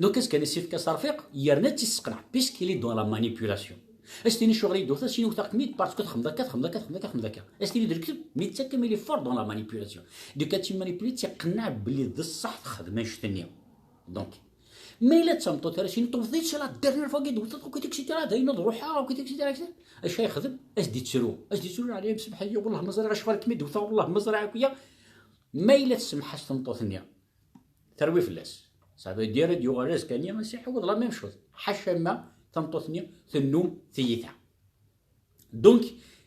Donc, azekka ad s-yefk aserfiq, yerna ad tt-yesseqneɛ, puisqu'il est dans la manipulation. As-tini acuɣer i yi-d-tewteḍ, as-yini wteɣ-kem-id parce que txedmeḍ akka, txedmeḍ akka, txedmeḍ akka, txedmeḍ akka. As-tini d lekdeb, mais d takka, il est fort dans la manipulation. Donc, ad tt-yemmanipuli, ad tt-yeqneɛ belli d ṣṣeḥ texdem annect-nni. Donc, ma yella d tameṭṭut ara s-yini tewteḍ-itt, c'est la dernière fois i yi-d-tewteḍ, akk et cetera, d ayen ad ruḥeɣ, akk et cetera, et cetera. Acu ara yexdem? Ad s-d-yettru. Ad s-d-yettru, ɛli, msemḥ-iyi, wellah ma ẓriɣ acuɣer kem-id-wteɣ, wellah ma ẓriɣ akk-ya. Ma yella tsemmeḥ-as tmeṭṭut-nni, terwi fell-as. Ça veut dire ad yuɣal azekka-nni ad s-iɛawed la même chose. Ḥaca ma tameṭṭut-nni tennum tiyita. Donc,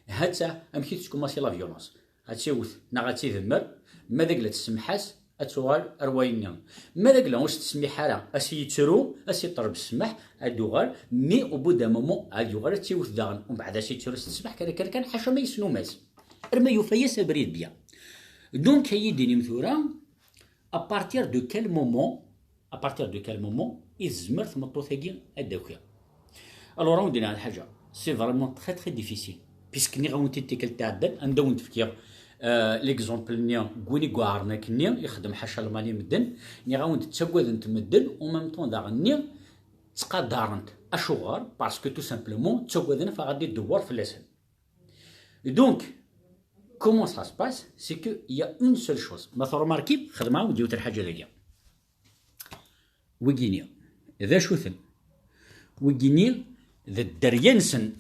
ha-tt-a amek i tettkummasi la violence. Ad tt-iwet neɣ ad tt-idemmer, ma d agla tessemḥ-as, ad tuɣal ar wayen-nniḍen. Ma d agla ur s-tesmiḥ ara, ad s-yettru, ad s-iṭleb ssmaḥ, ad d-uɣal, mais au bout d'un moment, ad yuɣal ad tt-iwet daɣen. Umbeɛd ad s-yettru s ssmaḥ, kan, kan, kan, ḥaca ma yesnum-as. Arma yufa-yas abrid bien. Donc, ad yi-d-inim tura, à partir de quel moment, à partir de quel moment i tezmer tmeṭṭut-agi ad d-taki? Alors, ad wen-d-iniɣ lḥaǧa, c'est vraiment très, très difficile. Puisque nniɣ-awen-t-id tikkelt iɛeddan, anda wen-d-fkiɣ, euh, l'exemple-nni n win i iweɛren akkenni, ixeddem ḥaca lmal i medden, nniɣ-awen-d ttaggaden-t medden, en même temps daɣen-nni ttqadaren-t. Acuɣer? Parce que tout simplement ttaggaden ɣef ad d-idewwer fell-asen. Donc, comment ça se passe, c'est qu'il y a une seule chose. Ma tṛumarkim, xedmeɣ-awen-d yiwet lḥaǧa dagi. Wigini, d acu-ten? Wigini, d dderya-nsen.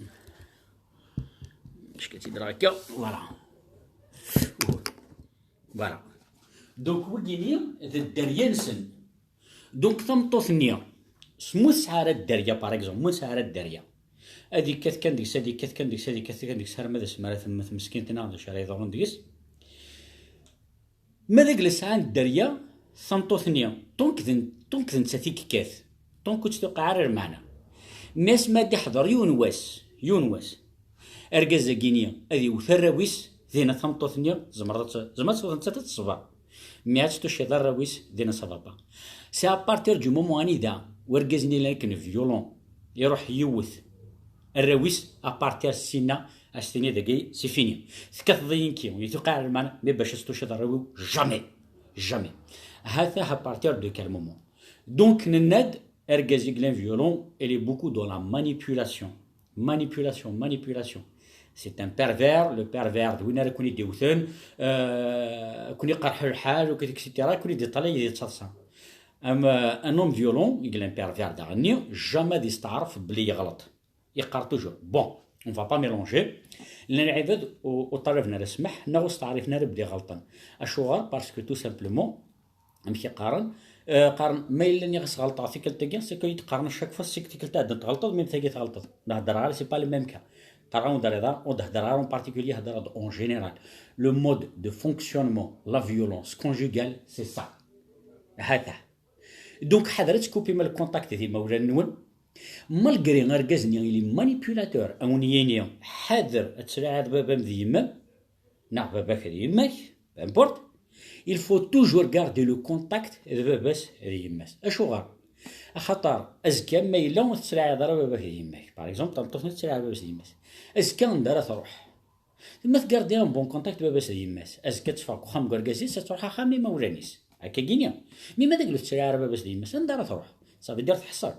Acu ka tt-id-rɣ akka? Voilà. Voilà. Donc, wigini, d dderya-nsen. Donc, tameṭṭut-nni, s mu tesɛa ara dderya, par exemple, mu tesɛa ara dderya, ad ikkat kan deg-s, ad ikkat kan deg-s, ad ikkat kan deg-s, arma d asmi ara temmet meskint neɣ d acu ara iḍerrun deg-s. Ma d agla sɛan dderya, tameṭṭut-nni, donc d, donc d nettat i yekkat, donc ur tt-tuqiɛ ara lmeɛna. Mi asmi ad d-iḥḍer yiwen wass, yiwen wass, argaz-agi-nni ad iwet arraw-is, dinna tameṭṭut-nni tzemreḍ ad tt-, tzemreḍ ad tt-, ad teṣber. Mi ad tt-tuciḍ arraw-is, dinna ça va pas. C'est à partir du moment anida urgaz-nni la akken violent, iruḥ yiwet arraw-is, à partir sinna, ad s-tini dagi, c'est fini. Tekkateḍ-iyi nekki, ur yi-tuqiɛ ara lmeɛna, mais bac ad s-tuciḍ arraw-iw, jamais. Jamais. Ha-t-a à partir de quel moment? Donc, nenna-d, argaz i yellan violent, il est beaucoup dans la manipulation. Manipulation, manipulation. C'est un pervers, le pervers, d win ara ken-id-iwten, euh, ken-iqerḥ lḥal, et cetera, ken-id-iṭṭalay, id-ittaḍsa. Am, euh, un homme violent, i yellan pervers daɣenni, jamais ad yesteɛref belli yeɣleḍ. Yeqqar toujours, bon, on va pas mélanger. Llan lɛibad ur, ur ṭalaben ara ssmaḥ, neɣ ur steɛrifen ara belli ɣelṭen. Acuɣer? Parce que tout simplement, amek i qqaren? Euh, qqaren, ma yella nniɣ-as ɣelṭeɣ tikkelt-agi, c'est que i d-qqaren à chaque fois, c'est que tikkelt-a ad tɣelṭeḍ, même tagi tɣelṭeḍ. Ma heddreɣ ara, c'est pas le même cas. Qqareɣ ur d-rriḍ ara, ur d-heddreɣ ara en particulier, heddreɣ-d en général. Le mode de fonctionnement, la violence conjugale, c'est ça. Ha-t-a. Donc, ḥader ad tkupim le contact d imawlan-nwen. Malgré argaz-nni il est manipulateur, a wen-yini, ḥader ad tlaɛiḍ baba-m d yemma-m, neɣ baba-k d yemma-k, peu importe, il faut toujours garder le contact d baba-s d yemma-s. Acuɣer? Axaṭer azekka ma yella ur tettlaɛiḍ ara baba-k d yemma-k, par exemple, tameṭṭut-nni ur tettlaɛiḍ baba-s d yemma-s, azekka anda ara truḥ? Ma tgardi un bon contact d baba-s d yemma-s, azekka ad teffeɣ deg uxxam n urgaz-is, ad truḥ axxam n imawlan-is. Akka gini. Mi ma d agla ur tettlaɛi ara baba-s d yemma-s, anda ara truḥ? Ça veut dire teḥṣel.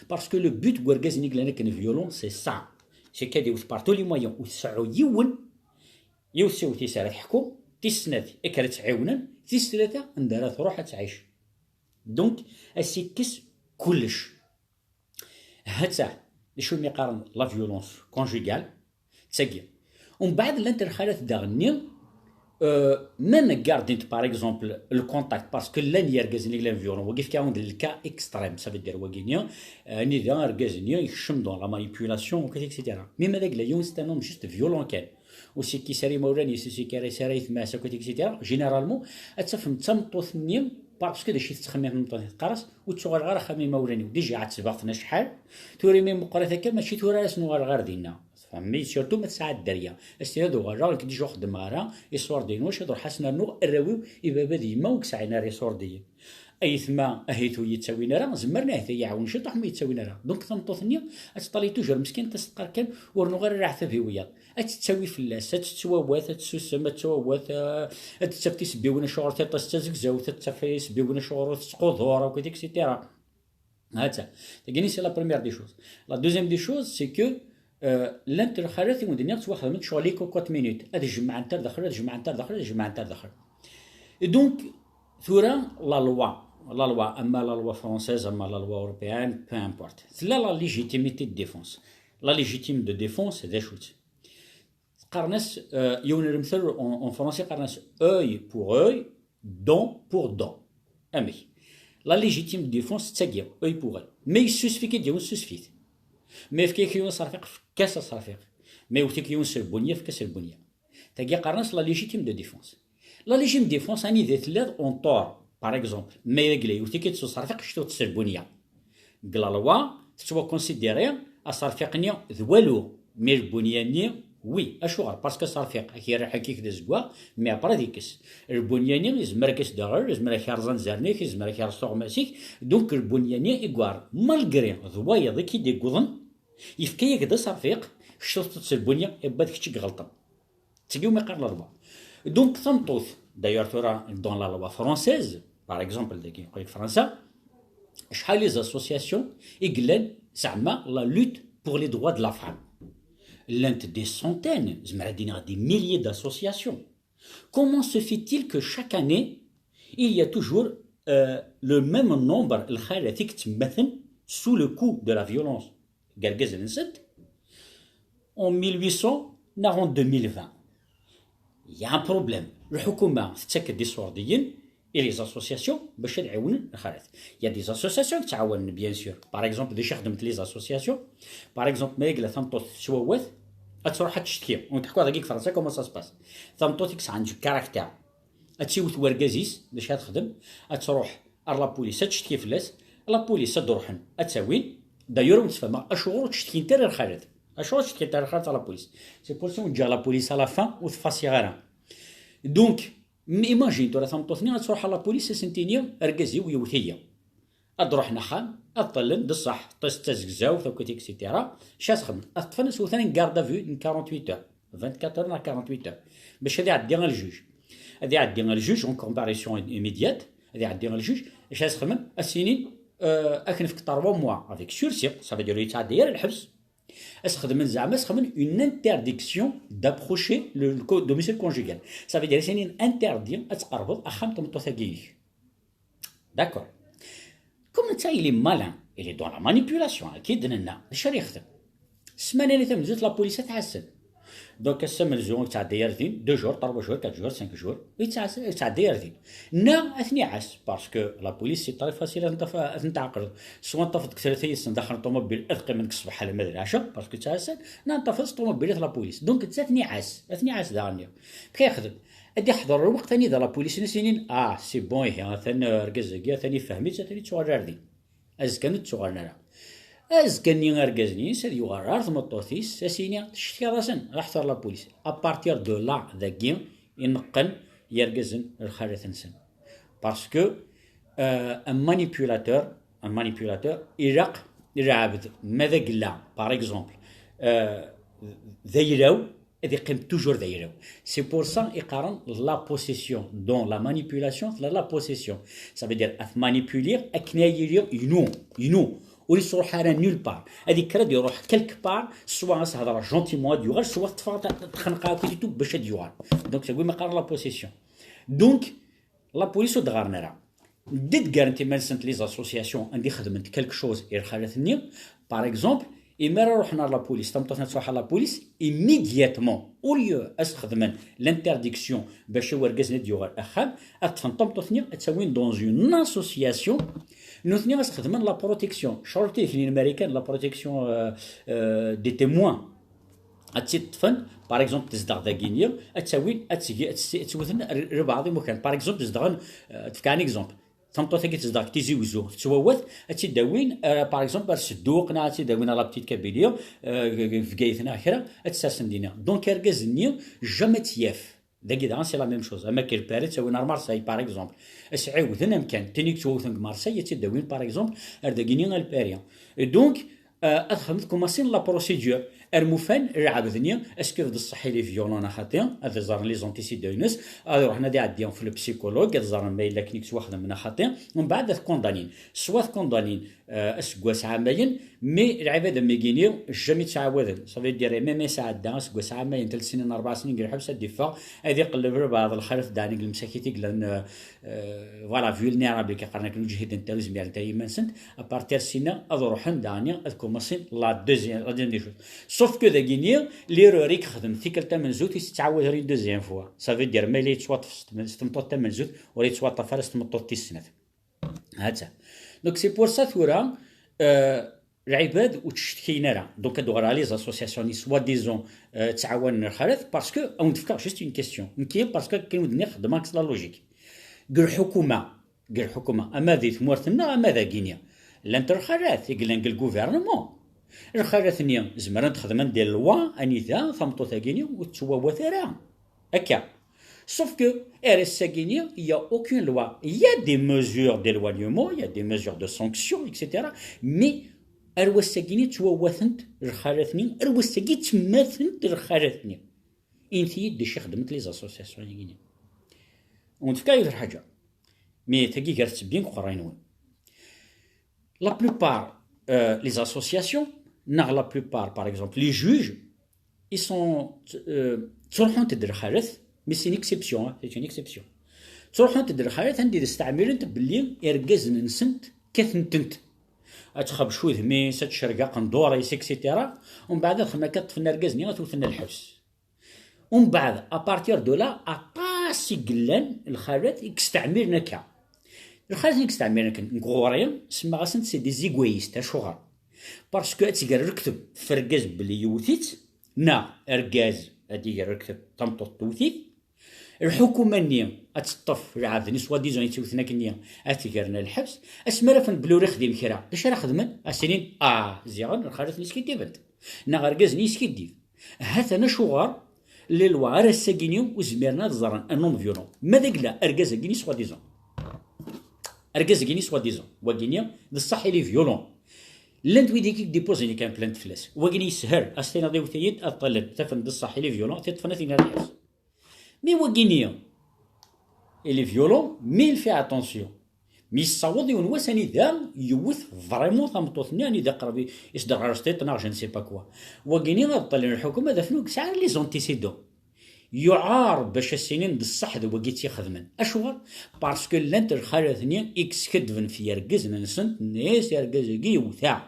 Parce que le but n urgaz-nni yellan akken violent, c'est ça. C'est qu'ad iwet par tous les moyens, ur tseɛɛu yiwen, yiwet s yiwet-is ara teḥku, tis snat, akken ara tt-ɛiwnen, tis tlata, anda ara truḥ ad tɛic. Donc, ad s-ikkes kullec. Ha-tt-a, d acu umi qqaren la violence conjugale, d tagi. Umbeɛd llant lxalat daɣenni, euh, même gardent par exemple le contact, parce que llan yergazen i llan violent, wagi fkiɣ-awen-d le cas extrême, ça veut dire wagi-nni, euh, anida argaz-nni yekcem dans la manipulation, et cetera. Mais ma d agla yiwen, c'est un homme juste violent kan. ur s-ikkis ara imawlan-is, ur s-ikkis ara ayetma-s akk, et cetera. Généralement, ad tafem d tameṭṭut-nni, parce que d acu i tettxemmim tmeṭṭut-nni, teqqar-as, ur ttuɣaleɣ ara axxam imawlan-iw. Déjà ɛettbeɣ-ten acḥal, tura imi meqqret akka, mačči tura ara sen-uɣaleɣ ar dinna. Tfehmem? Surtout ma tesɛa dderya. Ad s-tini ad uɣaleɣ, nekk déjà ur xeddmeɣ ara, iṣurdiyen wacu, ad ruḥeɣ ad sen-rnuɣ arraw-iw i baba d yemma ur yesɛin ara iṣurdiyen. Ayetma, ahitu ur yi-ttawin ara, zemren ahat ad yi-ɛawnen ciṭuḥ ma ur yi-ttawin ara. Donc tameṭṭut-nni ad teṭṭalay toujours meskint, ad s-teqqar kan, ur nuɣ ara leɛtab i wiyaḍ. Ad tettawi fell-as, ad tettwawat, ad tessusem, ad tettwawat, eh, ad d-taf tisebbiwin acuɣer tiṭ-is d tazegzawt, ad taf tisebbiwin acuɣer ur tettqudur akk, et cetera. Hatta. Tagini, c'est la première des choses. La deuxième des choses, c'est que, euh, llant lxalat i wen-d-nniɣ ttwaxedment ccɣel i cocotte minute. Ad jemɛent ar daxel, ad jemɛent ar daxel, ad jemɛent ar daxel. Et donc, tura, la loi, la loi, ama la loi française, ama la loi européenne, peu importe. Tella la légitimité de défense. La légitime de défense, d acu-tt? Qqaren-as, euh, yiwen n lemtel en, en français, qqaren-as œil pour œil, dent pour dent. Amek? La légitime défense d tagi, œil pour œil. Ma yessusef-ik-id yiwen, ssusef-it. Ma yefka-ak yiwen ṣṣerfiq, efk-as aṣerfiq. Ma yewwet-ik yiwen s lbunya, efk-as lbunya. Tagi qqaren-as la légitime de défense. La légitime de défense, anida telliḍ, on tort. Par exemple, ma yella yewwet-ik-id s uṣerfiq, kečč tuɣeḍ-t s lbunya. Deg la loi, tettwakonsidiri aṣerfiq-nni d walu, mais lbunya-nni, oui. Acuɣer? Parce que aṣerfiq, ad k-yerr aḥik-ik d azeggaɣ, mais après ad ikkes. Lbunya-nni, yezmer ad k-as-d-iɣer, yezmer ad k-yerẓ anzaren-ik, yezmer ad k-yerẓ tuɣmas-ik. Donc, lbunya-nni i iɣer, malgré d wayeḍ i k-id-iwwḍen, yefka-yak-d aṣerfiq, kečč tuɣeḍ-t s lbunya, iwwa d kečč i iɣelṭen. Tagi umi qqaren la loi. Donc, tameṭṭut, d'ailleurs, tura, dans la loi française, par exemple, dagi, deg Fransa, acḥal les associations i yellan, zeɛma, la lutte pour les droits de la femme. Llant des centaines, zemreɣ ad d-iniɣ des milliers d'associations. Comment se fait-il que chaque année, il y a toujours, euh, le même nombre n lxalat i yettemmaten sous le coup de la violence deg yergazen-nsent, en mille huit cents neɣ en deux mille vingt? Il y a un problème. Lḥukuma tettak-d iṣurdiyen i les associations bac ad ɛiwnen lxalat. Il y a des associations i yettɛawanen, bien sûr. Par exemple, d acu i xeddment les associations? Par exemple, ma yella tameṭṭut tettwawat, ad truḥ ad tectki. Ur teḥku dagi deg Fransa comment ça se passe. Tameṭṭut i yesɛan du caractère, ad tiwet wergaz-is, d acu ad texdem? Ad truḥ ar la police, ad tectki fell-as. La police ad d-ruḥen, ad tt-awin. D'ailleurs, ur tfehmeɣ acuɣer ur ttcetkint ara lxalat. Acuɣer ur ttcetkint ara lxalat ar la police? C'est pour ça ur ǧǧiɣ la police à la fin, ur tfasiɣ ara. Donc, m-, imagine tura tameṭṭut-nni ad truḥ ar la police, ad sen-tini argaz-iw yewwet-iyi. Ad d-ruḥen axxam, ad ṭṭlen, d ṣṣeḥ, ṭṭis d tazegzawt, akk, et cetera. Acu ad xedmen? Ad t-ṭṭfen, ad s-wten en garde à vue n quarante-huit heures, vingt-quatre heures neɣ quarante-huit heures, bac ad iɛeddi ɣer ljuj. Ad iɛeddi ɣer ljuj en comparution immédiate, ad iɛeddi ɣer ljuj. Acu ad s-xedmen? Ad s-inin, euh, ad k-nefk trois mois avec sursis, ça veut dire ur yettɛeddi ara lḥebs. Ad s-xedmen zeɛma, ad s-xedmen une interdiction d'approcher le, le co-, domicile conjugal. Ça veut dire ad s-inin interdit ad tqerbeḍ axxam n tmeṭṭut-agi-inek. D'accord. Comme netta, il est malin, il est dans la manipulation, akka i d-nenna, d acu ara yexdem? Ssmana-nni tamenzut, la police ad t-ɛassen. Donc, ass amenzu ur yettɛeddi ar din, deux jours, trois jours, quatre jours, cinq jours, ur yettɛas-, ur yettɛeddi ar din. Neɣ ad ten-iɛass, parce que la police, c'est très facile ad ten-taf-, ad ten-tɛeqleḍ. Soit ad tafeḍ deg tlata yid-sen daxel n ṭumubil, ad qqimen deg ṣṣbeḥ alamma d lɛecṛa, parce que ttɛassan, neɣ ad tafeḍ s ṭumubil at la police. Donc, netta ad ten-iɛass, ad ten-iɛass daɣen-nni. Amek ara yexdem? Ad iḥḍer lweqt anida la police ad s-inin, ah, c'est bon, ihi, atan, euh, argaz-agi, atan ifhem-itt, atan ittuɣal ar din. Azekka ur d-ttuɣalen ara. Azekka-nni argaz-nni-ines ad yuɣal ar tmeṭṭut-is, ad s-yini, tecetkiḍ-asen, ruḥet ar la police. À partir de là, dagi, i neqqen yergazen lxalat-nsen. Parce que, euh, un manipulateur, un manipulateur, ilaq lɛebd, ma d agella, par exemple, euh, d ayla-w, ad iqqim toujours d ayla-w. C'est pour ça i qqaren la possession. Dans la manipulation, tella la possession. Ça veut dire, ad t-manipuliɣ akken ad yili inu, inu. Ur yettruḥ ara nulle part. Ad yekker ad iruḥ quelque part, soit ad s-hedreɣ gentiment, ad yuɣal, soit ṭṭfeɣ, xenqeɣ akk et tout bac ad yuɣal. Donc, c'est ça i qqaren la possession. Donc, la police ur d-ɣɣaren ara. Ddant ggarent iman-nsent les associations anda i xedment quelque chose i lxalat-nni. Par exemple, imi ara ruḥen ar la police, tameṭṭut-nni ad truḥ ar la police, immédiatement, au lieu ad s-xedmen l'interdiction bac i wergaz-nni ad d-yuɣal axxam, ad ṭṭfen tameṭṭut-nni, ad tt-awin dans une association, nutni ad s-xedmen la protection. Ccɣel tikli n Marikan, la protection, euh, euh, des témoins. ad tt-id-ṭṭfen, par exemple, tezdeɣ dagini, ad tt-awin, ad tt-, ad tt-, ad tt-wten r-, rbeɛḍ imukan. Par exemple, zedɣen, euh, ad d-fkeɣ un exemple. Tameṭṭut-agi tezdeɣ deg Tizi Wezzu, tettwawat, ad tt-id-awin, euh, par exemple, ar Sedduq, neɣ ad tt-id-awin à la Petite Kabylie, euh, g-, g-, Bgayet neɣ kra, ad tt-sersen dinna. Donc, argaz-nni, jamais ad tt-yaf. Dagi daɣen, c'est la même chose. Ama Kirpari, ad tt-awin ar Marseille, par exemple. Ad s-ɛiwden amkan. Tin i yettwawten deg Marseille, ad tt-id-awin, par exemple, ar dagini, ar Lpari. Et donc, euh, ad xedmen, commencer la procédure. Ar mufan, lɛebd-nni, est-ce que d ṣṣeḥ il est violent neɣ xaṭi, ad ẓren les antécédents-ines, ad ruḥen ad iɛeddi f le psychologue, ad ẓren ma yella akken i yettwaxdem neɣ xaṭi, umbeɛd ad t-condamnin. Soit t-condamnin, euh, aseggas ɛamayen, mais lɛibad am wigini, jamais ttɛawaden. Ça veut dire, même ma yesɛedda aseggas ɛamayen, tlata snin, rebɛa snin deg lḥebs, ad d-iffeɣ, ad iqelleb lbeɛḍ lxalat daɣen deg lemsakit i yellan, euh, euh, voilà, vulnérables, i qqaren akken ur ǧhident ara, ur zmirent ara i yiman-nsent, à partir sinna ad ruḥen daɣen ad commencin la deuxième, la deuxième des choses. Sauf que dagini, l'erreur i yexdem tikkelt tamenzut, ur tettɛawad ara une deuxième fois. Ça veut dire, ma yella yettwaṭṭef s tm-, s tmeṭṭut tamenzut, ur yettwaṭṭaf ara s tmeṭṭut tis snat. Ha-tt-a. Donc c'est pour ça tura, euh, lɛibad ur ttcetkiyen ara. Donc ad d-uɣaleɣ ɣer les associations-nni soi-disant, euh, ttɛawanen lxalat, parce que, ad wen-d-fkeɣ juste une question. Nekki, parce que akken ur d-nniɣ, xeddmeɣ s la logique. Deg lḥukuma, deg lḥukuma, ama di tmurt-nneɣ, ama dagini, llant lxalat i yellan deg le gouvernement. Lxalat-nni zemrent ad xedment des lois anida tameṭṭut-agini ur tettwawat ara. Akka. Sauf que, ar ass-agini, il y a aucune loi. Il y a des mesures d'éloignement, il y a des mesures de sanction, et cetera. Mais, ar wass-agini ttwawatent lxalat-nni, ar wass-agi ttemmatent lxalat-nni. Init-iyi-d d acu i xedment les associations-agini. Ur d-fkiɣ yiwet lḥaǧa. Mais tagi gar ttebbi deg uqerray-nwen. La plupart, euh, les associations, neɣ la plupart, par exemple, les juges, ils sont, euh, ttruḥunt-d lxalat, mais c'est une exception, hein, c'est une exception. Ttruḥunt-d lxalat anda i d-steɛmirent belli irgazen-nsent kkaten-tent. Ad txebc udem-is, ad tcergeq ddor-is, et cetera. Umbeɛd ad xedmen akka, ṭṭfen argaz-nni, ad t-wten lḥebs. Umbeɛd, à partir de là, aṭas i yellan lxalat i yesteɛmiren akka. Lxalat i yesteɛmiren akka, nekk ɣur-i, semmaɣ-asent c'est des égoïstes, acuɣer? Parce que ad tger lekdeb f urgaz belli yewwet-itt, neɣ argaz ad iger lekdeb tameṭṭut tewwet-it, lḥukuma-nni ad teṭṭef lɛebd-nni soi-disant yettewten akkenni, ad t-gren ɣer lḥebs, asmi ara fen belli ur ixdim kra, d acu ara xedmen? Ad s-inin, ah, ziɣen lxalat-nni skiddibent, neɣ argaz-nni yeskiddib. Ha-t-an acuɣer les lois ar ass-agini ur zmiren ad ẓren un homme violent. Ma d agla, argaz-agini soi-disant. Argaz-agini soi-disant. Wagini, d ṣṣeḥ, il est violent. Llant wid i k-id-ipuẓin kan plainte fell-as. Wagini yeshel, ad s-tiniḍ iwet-iyi-d, ad ṭṭalen, tafen d ṣṣeḥ, il est violent, tiṭṭfen ad t-inin ar lḥebs. Mais wagini, il est violent, mais il fait attention. Mi yessaweḍ yiwen wass anida yewwet vraiment tameṭṭut-nni, anida qrib i s-d-ɣer sṭiṭ neɣ je ne sais pas quoi. Wagini ad ṭṭalen lḥukuma ad afen ur yesɛi ara les antécédents. Yuɛer bac as-inin d ṣṣeḥ d wagi i tt-ixedmen. Acuɣer? Parce que llant lxalat-nni i yeskaddben f yergazen-nsent, nni-as argaz-agi yewwet-aɣ.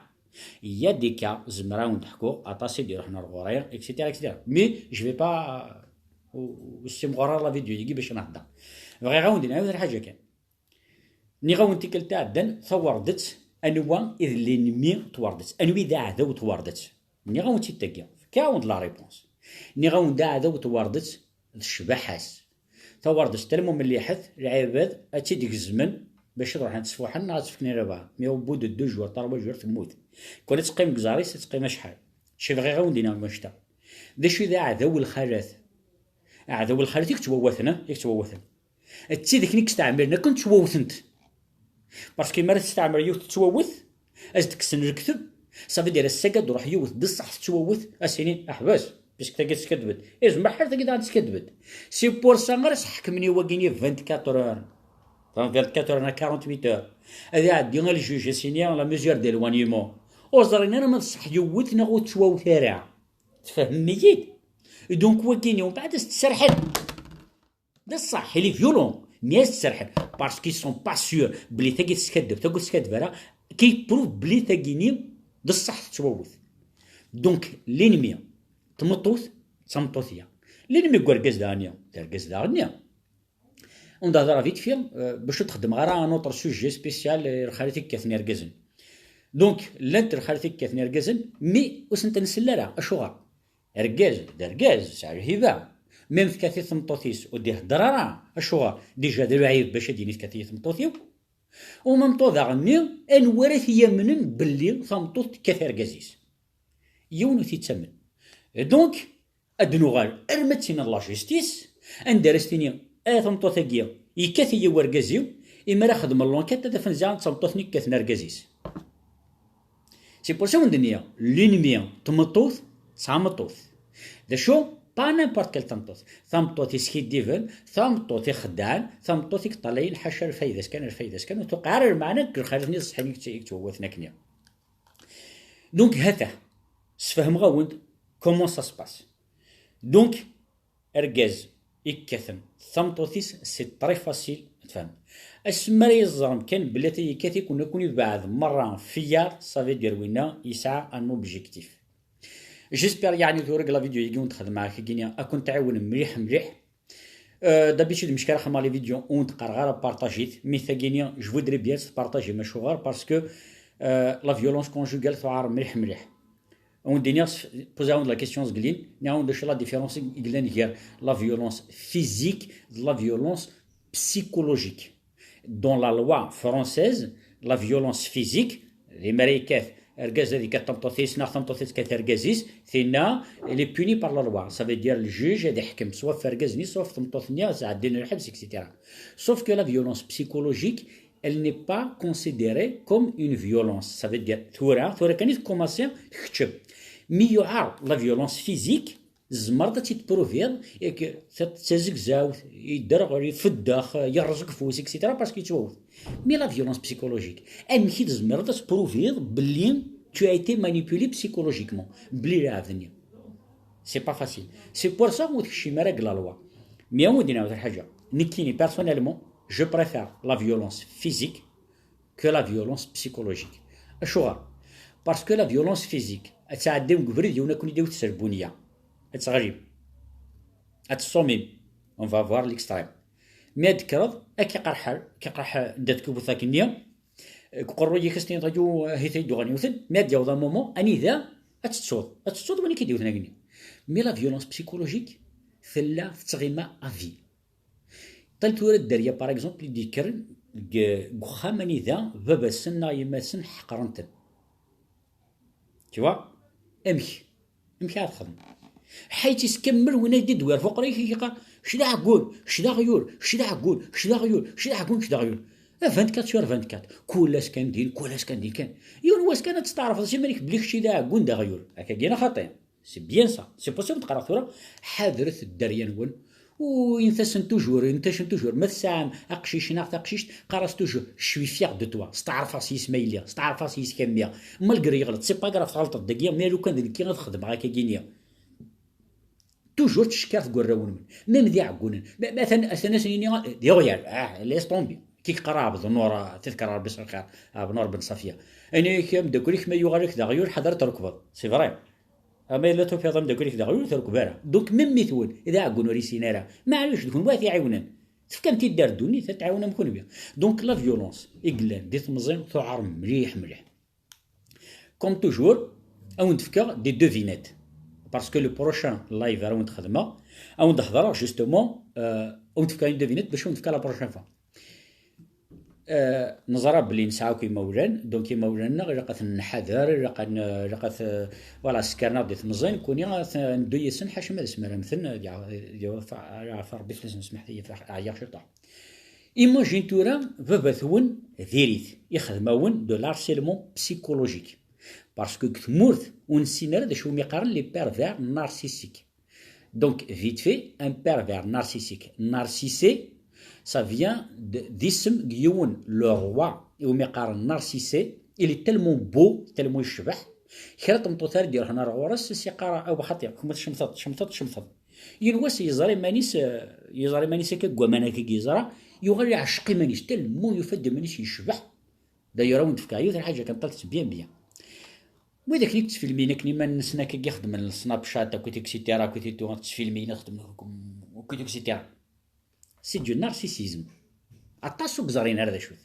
Il y a des cas, zemreɣ ad wen-d-ḥkuɣ, aṭas i d-iruḥen ar ɣur-i, et cetera, et cetera. Mais je vais pas, ur, ur ssimɣur ara la vidéo-agi bac ad nehder. Bɣiɣ ad wen-d-iniɣ yiwet lḥaǧa kan. Nniɣ-awen tikkelt iɛeddan, tawerḍet, anwa i d l'ennemi n twerḍet, anwa i d aɛdaw n twerḍet? Nniɣ-awen-tt-id tagi, fkiɣ-awen-d la réponse. Nniɣ-awen d aɛdaw n twerḍet d ccbaḥa-s. Tawerḍet tellement melliḥet, lɛibad ad tt-id-gezmen bac ad ruḥen ad tt-sfuḥen neɣ ad tt-fken i rrbeɛ. Mais au bout de deux jours, trois jours, temmut. Kan ad teqqim deg uẓar-is, ad teqqim acḥal? Mačči bɣiɣ ad wen-d-iniɣ annect-a. D acu i d aɛdaw n lxalat? Aɛdaw n lxalat i yettwawaten, eh? I yettwawaten. D tidak-nni i yesteɛmiren akken ttwawtent. Parce que mi ara testeɛmer yiwet tettwawet, ad s-d-kksen lekdeb, ça veut dire ass-agi ad d-truḥ yiwet d ṣṣeḥ tettwawet, ad s-inin aḥbas, puisque tagi teskaddbet. Izmer ḥal tagi daɣen teskaddbet. C'est pour ça ara s-ḥekmen i wagini vingt-quatre heures. Vingt-quatre heures neɣ quarante-huit heures. Ad iɛeddi ɣer ljuj, ad s-yini la mesure d'éloignement. Ur ẓrin ara ma d ṣṣeḥ yewwet neɣ ur tettwawet ara. Tfehmem-iyi-d? Donc wagini umbeɛd ad s-d-serḥen. D ṣṣeḥ, il est violent, mais ad s-d-serḥen. Parce qu'ils sont pas sûrs belli tagi teskaddeb, tagi ur teskaddeb ara, qui prouve belli tagini d ṣṣeḥ tettwawet. Donc, l'ennemi n tmeṭṭut, d tameṭṭut-ya. L'ennemi n urgaz daɣen-nni, d argaz daɣen-nni. On d-hḍeṛ vite fait, euh, bac ur d-xeddmeɣ ara un autre sujet spécial, euh, lxalat i yekkaten irgazen. Donc, llant lxalat i yekkaten irgazen, mais ur sent-nsell ara. Acuɣer? Argaz d argaz, yesɛa lhiba. Même tkat-it tmeṭṭut-is ur d-ihedder ara. Acuɣer? Déjà d lɛib bac ad d-yini tkat-iyi tmeṭṭut-iw. Au même temps daɣenni, anwa ara t-yamnen belli tameṭṭut tekkat argaz-is? Yiwen ur t-yettamen. Donc, ad d-nuɣal arma d tin n la justice, anda ara s-tini, a tameṭṭut-agi, yekkat-iyi wergaz-iw, imi ara xedmen l'enquête ad afen ziɣen d tameṭṭut-nni yekkaten argaz-is. C'est pour ça wen-d-nniɣ, l'ennemi n tmeṭṭut, tesɛa meṭṭut. D acu? Pas n'importe quelle tameṭṭut. Tameṭṭut iskiddiben, tameṭṭut ixeddɛen, tameṭṭut i yeṭṭalayen ḥaca lfayda-s kan, lfayda-s kan, ur tuqiɛ ara lmeɛna deg lxalat-nni ṣṣeḥḥin i yettwawaten akkenni. Donc, ha-t-a, sfehmeɣ-awen-d comment ça se passe. Donc, argaz ikkaten tameṭṭut-is, c'est très facile ad tfehmem. Asmi ara yeẓrem kan belli ata yekkat-iken akk yebɛed merra fiyar, ça veut dire winna yesɛa un objectif. J'espère yeɛni tura deg la vidéo-agi wen-d-xedmeɣ akkagini ad ken-tɛiwen mliḥ mliḥ. Euh, d'habitude, mecca ara xedmeɣ les vidéos ur wen-d-qqareɣ ara partager-it, mais tagini, je voudrais bien se partager, macuɣer, parce que euh, la violence conjugale tuɛer mliḥ mliḥ. Ad wen-d-iniɣ, poser-awen-d la question zgelin, nniɣ-awen-d acu la différence i yellan gar la violence physique d la violence psychologique. Dans la loi française, la violence physique, imi ara yekkat argaz ad yekkat tameṭṭut-is neɣ tameṭṭut ad tekkat argaz-is, tinna, elle est punie par la loi. Ça veut dire le juge ad iḥkem soit ɣef argaz-nni, soit ɣef tmeṭṭut-nni, ad sɛeddin lḥebs, et cetera. Sauf que la violence psychologique, elle n'est pas considérée comme une violence. Ça veut dire, tura, tura kan i tkumaṣi tkeččem. Mi yuɛer la violence physique, tzemreḍ ad tt-id-pruviḍ, yak d tazegzawt, yedder ɣer ifeddex, yerreẓ deg ufus, et cetera, parce que yettwawet. Mais la violence psychologique, amek i tzemreḍ ad tpruviḍ belli tu as été manipulé psychologiquement, belli lɛebd-nni? C'est pas facile. C'est pour ça ur tekcim ara deg la loi. Mais ad wen-d-iniɣ lḥaǧa. Nekkini, personnellement, je préfère la violence physique que la violence psychologique. Acuɣer? Parce que la violence physique, ad tɛeddim deg ubrid, yiwen ad ken-id-iwet s lbunya. Ad teɣlim. Ad teṣṣumim. On va voir l'extrême. Mi ad d-tekkreḍ, ad k-iqerḥ, ad k-iqerḥ ddat n tewwurt akkenni, deg uqerruy-ik ad s-tiniḍ, ayu, ahi-t-id uɣen yiwten, mi ad d-yaweḍ un moment, anida ad tettuḍ. Ad tettuḍ win i k-id-iwten akkenni. Mais la violence psychologique, tella tettɣima à vie. Ṭal tura dderya, par exemple, i d-yekkren deg, deg uxxam anida baba-tsen neɣ yemma-tsen ḥeqren-ten. Tu vois? Amek? Amek ara txedmeḍ? Ḥayet-is kamel win ay d-idwir fuq rayik, yeqqar: "Kečč d aɛeggun, kečč d aɣyul, kečč d aɛeggun, kečč d aɣyul, kečč d aɛeggun, kečč d aɣyul." Vingt-quatre sur vingt-quatre. Kul ass kan din, kul ass kan din kan. Yiwen wass kan ad testeɛrfeḍ s iman-ik belli kečč d aɛeggun d aɣyul. Akkagi neɣ xaṭi? C'est bien ça. C'est pour ça que qqareɣ tura, ḥadret dderya-nwen. Ur init-asen toujours, init-asen toujours. Ma tesɛam aqcic neɣ taqcict, qqar-as toujours: "Je suis fier de toi." Steɛrfeɣ s yisem ay lliɣ, steɛrfeɣ s yisem am lliɣ. Malgré yeɣleḍ, c'est pas grave, tɣelṭeḍ dagi, mais lukan d nekki ad xedmeɣ akkagi-nni. Toujours ttcekkir deg warraw-nwen. Même d iɛeggunen. Ma, ma atan, atan ad sen-yini, ah, d iɣyal. Ah, laisse tomber. Ki yeqqar Ɛebd Nnur, ah, tedker Rebbi s lxir, Ɛebd Nnur Ben Ṣafya. Ini-ak ameddakel-ik ma yuɣal-ak d aɣyul, ḥader ad t-trekbeḍ. C'est vrai. Ama yella tufiḍ ameddakel-ik d aɣyul, ur t-rekb ara. Donc, même mi twen, d aɛeggun ur yessin ara. Maɛlic, d kenwi ad t-iɛiwnen. Tefkam-t-id ar ddunit, ad t-tɛiwnem kenwi. Donc, la violence i yellan di temẓi tuɛer mliḥ, mliḥ. Comme toujours, ad wen-d-fkeɣ des devinettes. Parce que le prochain live ara wen-d-xedmeɣ, ad wen-d-hedreɣ justement, euh, ad wen-d-fkeɣ une devinette bac ad wen-d-fkeɣ la prochaine fois. Euh, neẓra belli nesɛa akk imawlan, donc imawlan-nneɣ ilaq ad ten-nḥader, ilaq ad n-, ilaq ad, euh, voilà, ssekren-aɣ di temẓi, nekkuni ad neddu yid-sen, ḥaca ma d asmi ara mmten, ad yaɣ-, ad yaɣ-, ad yaɣ-, Rebbi fell-asen, smeḥt-iyi, ɛyiɣ ciṭuḥ. Imagine tura, baba-twen diri-t, ixdem-awen de l'harcèlement psychologique. Parce que deg tmurt ur nessin ara d acu umi qqaren les pervers narcissiques. Donc, vite fait, un pervers narcissique. Narcissé, ça vient de, d'isem n yiwen, le roi, iwumi qqaren Narcissé, il est tellement beau, tellement yecbeḥ, kra n tmeṭṭut ara d-iruḥen ar ɣur-s, s iqqar: "Aw xaṭi, kma tcemteḍ, tcemteḍ, tcemteḍ." Yiwen wass yeẓra iman-is, eh, yeẓra iman-is akka deg waman akka i yeẓra, yuɣal iɛceq iman-is, tellement yufa-d iman-is yecbeḥ. D'ailleurs, ad wen-d-fkeɣ yiwet n lḥaǧa kan, ṭṭalet-tt bien, bien. Wid akken i yettfilmin akken iman-nsen akka i xeddmen Snapchat, akkit, et cetera, akkit i tuɣ ttfilmin, xeddmen akkit, et cetera. C'est du narcissisme. Aṭas ur yeẓrin ara d acu-t.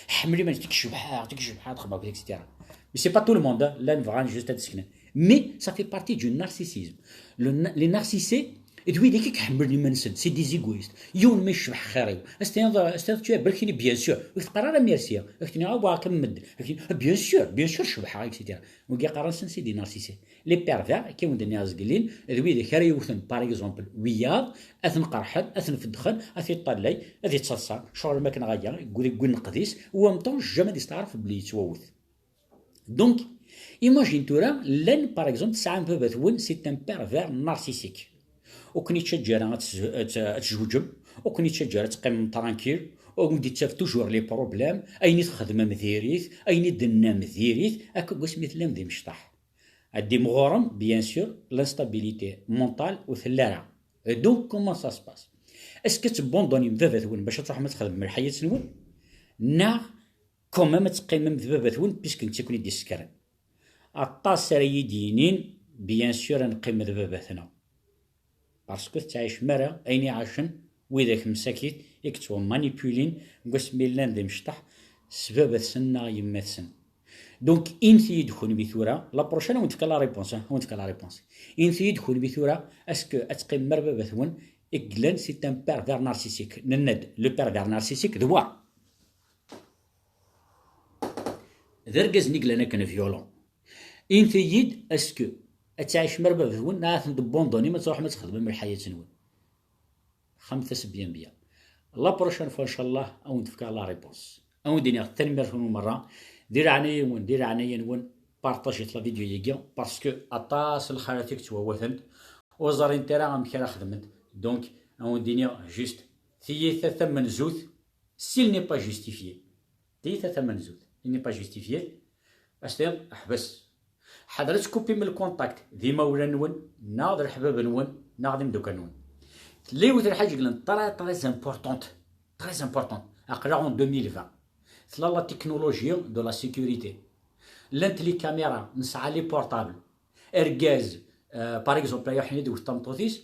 Ḥemmel iman-is, tek cebḥeɣ, tek cebḥeɣ, ad xedmeɣ akkit, et cetera. Mais c'est pas tout le monde, hein. Llan bɣan juste ad seknen. Mais ça fait partie du narcissisme. Le na- les narcissés, d wid i iḥemmlen iman-nsen, c'est des égoïstes. Yiwen ma yecbeḥ xir-iw, as-tiniḍ, as-tiniḍ tu es berkini, bien sûr, ur k-teqqar ara merci, ad k-tini ah wa kem medden, ad k-tini ah, bien sûr, bien sûr cebḥeɣ, et cetera. Wigi qqaren-sen c'est des narcissés. Les pervers, akka wen-d-nniɣ zgelin, d wid ara yewten par exemple wiyaḍ, ad ten-qerḥen, ad ten-feddxen, ad t-iṭallay, ad ittaḍsa, ccɣel ma akken ɣaya, deg win neqdis, u en même temps jamais ad isteɛref belli yettwawet. Donc, imagine tura, llan, par exemple, tesɛam baba-twen, c'est un pervers narcissique. Ur ken-ittaǧǧa ara ad tez- ad t- ad tzewǧem, ur ken-ittaǧǧa ara ad teqqimem tranquille, ur ken-d-ittaf toujours les problèmes, ayen i txedmem diri-t, ayen i d-tennam diri-t, akka deg wasmi tellam d imecṭaḥ. Ad d-imɣurem, bien sûr, l'instabilité mentale ur telli ara. Et donc, comment ça se passe? Est-ce que tettbundunim baba-twen bac ad truḥem ad txedmem lḥayat-nwen? Neɣ quand même ad teqqimem d baba-twen, puisque netta i ken-id-yessekren? Aṭas ara yi-d-yinin, bien sûr, ad neqqim d baba-tneɣ. Parce que tettɛicem ara ayen i ɛacen widak msakit i yettwamanipulin deg wasmi llan d imecṭaḥ s baba-tsen neɣ yemma-tsen. Donc, init-iyi-d kunwi tura, la prochaine, ad wen-d-fkeɣ la réponse, hein, ad wen-d-fkeɣ la réponse. Init-iyi-d kunwi tura, est-ce que ad teqqimem ar baba-twen i yellan c'est un pervers narcissique? Nenna-d, le pervers narcissique, d wa? D argaz-nni i yellan akken violent. Init-iyi-d, est-ce que ad tɛicem ar baba-twen neɣ ad ten-tbundunim, ad truḥem ad txedmem lḥayat-nwen? Xemt-as bien bien. La prochaine fois, ncallah, ad wen-d-fkeɣ la réponse. Ad wen-d-iniɣ tanemmirt-nwen merra. Di leɛnaya-nwen, di leɛnaya-nwen, partagit la vidéo-yagi, parce que aṭas n lxalat i yettwawaten, ur ẓrint ara amek ara xedment. Donc, ad wen-d-iniɣ juste, tiyita tamenzut, s'il n'est pas justifié. Tiyita tamenzut, il n'est pas justifié. As-tiniḍ, ḥbes. Ḥader ad tkupim le contact d imawlan-nwen, neɣ d leḥbab-nwen, neɣ d imeddukal-nwen. Tella yiwet n lḥaǧa i yellan très, très importante, très importante. Aql-aɣ en deux mille vingt. Tella la technologie de la sécurité. Llant les caméras, nesɛa les portables. Argaz, euh, par exemple, iruḥ ad yewwet tameṭṭut-is,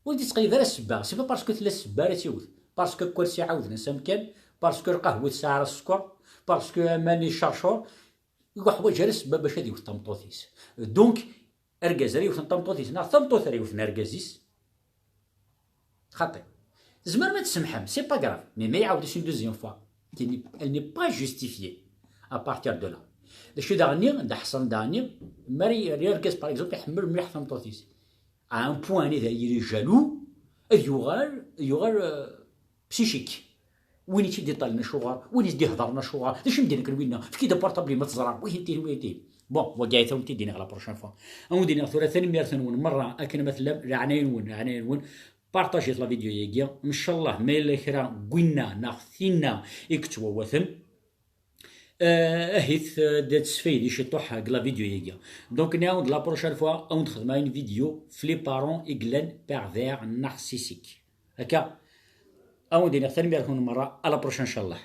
ur d-yettqeyyed ara ssebba. C'est pas parce que tella ssebba ara tt-yewwet. Parce que akersi ɛawden-as amkan, parce que lqahwa tesɛa ara sskeṛ, parce que aman icercur, ur yeḥwaǧ ara ssebba bac ad yewwet tameṭṭut-is. Donc, argaz ara yewwten tameṭṭut-is, neɣ tameṭṭut ara yewwten argaz-is, xaṭi. Tzemrem ad tsemḥem, c'est pas grave. Mais ma iɛawed-as une deuxième fois, elle n'est pas justifiée à partir de là. D acu daɣen-nni, d aḥsan daɣen-nni, mi ara yerra argaz, par exemple, iḥemmel mliḥ tameṭṭut-is. À un point anida yili jaloux, ad yuɣal, ad yuɣal, euh, psychique. Win i tt-id-iṭallen acuɣer, win i s-d-ihedren acuɣer, d acu i m-d-yenna kan winna, efk-iyi-d aportabli ma teẓram, wihin tihin, wihin tihin. Bon, wagi ad awen-t-id-iniɣ la prochaine fois. Ad wen-d-iniɣ tura tanemmirt-nwen merra akken ma tellam, leɛnaya-nwen, leɛnaya-nwen, partagit la vidéo-yagi. Ncallah, ma yella kra n winna neɣ tinna i yettwawaten, euh, ahit, euh, d tesfaydi ciṭuḥ deg la vidéo-yagi. Donc, nniɣ-awen-d la prochaine fois, ad wen-d-xedmeɣ une vidéo f les parents i yellan pervers narcissique. Akka, ad wen-d-iniɣ tanemmirt-nwen merra, à la prochaine, ncallah.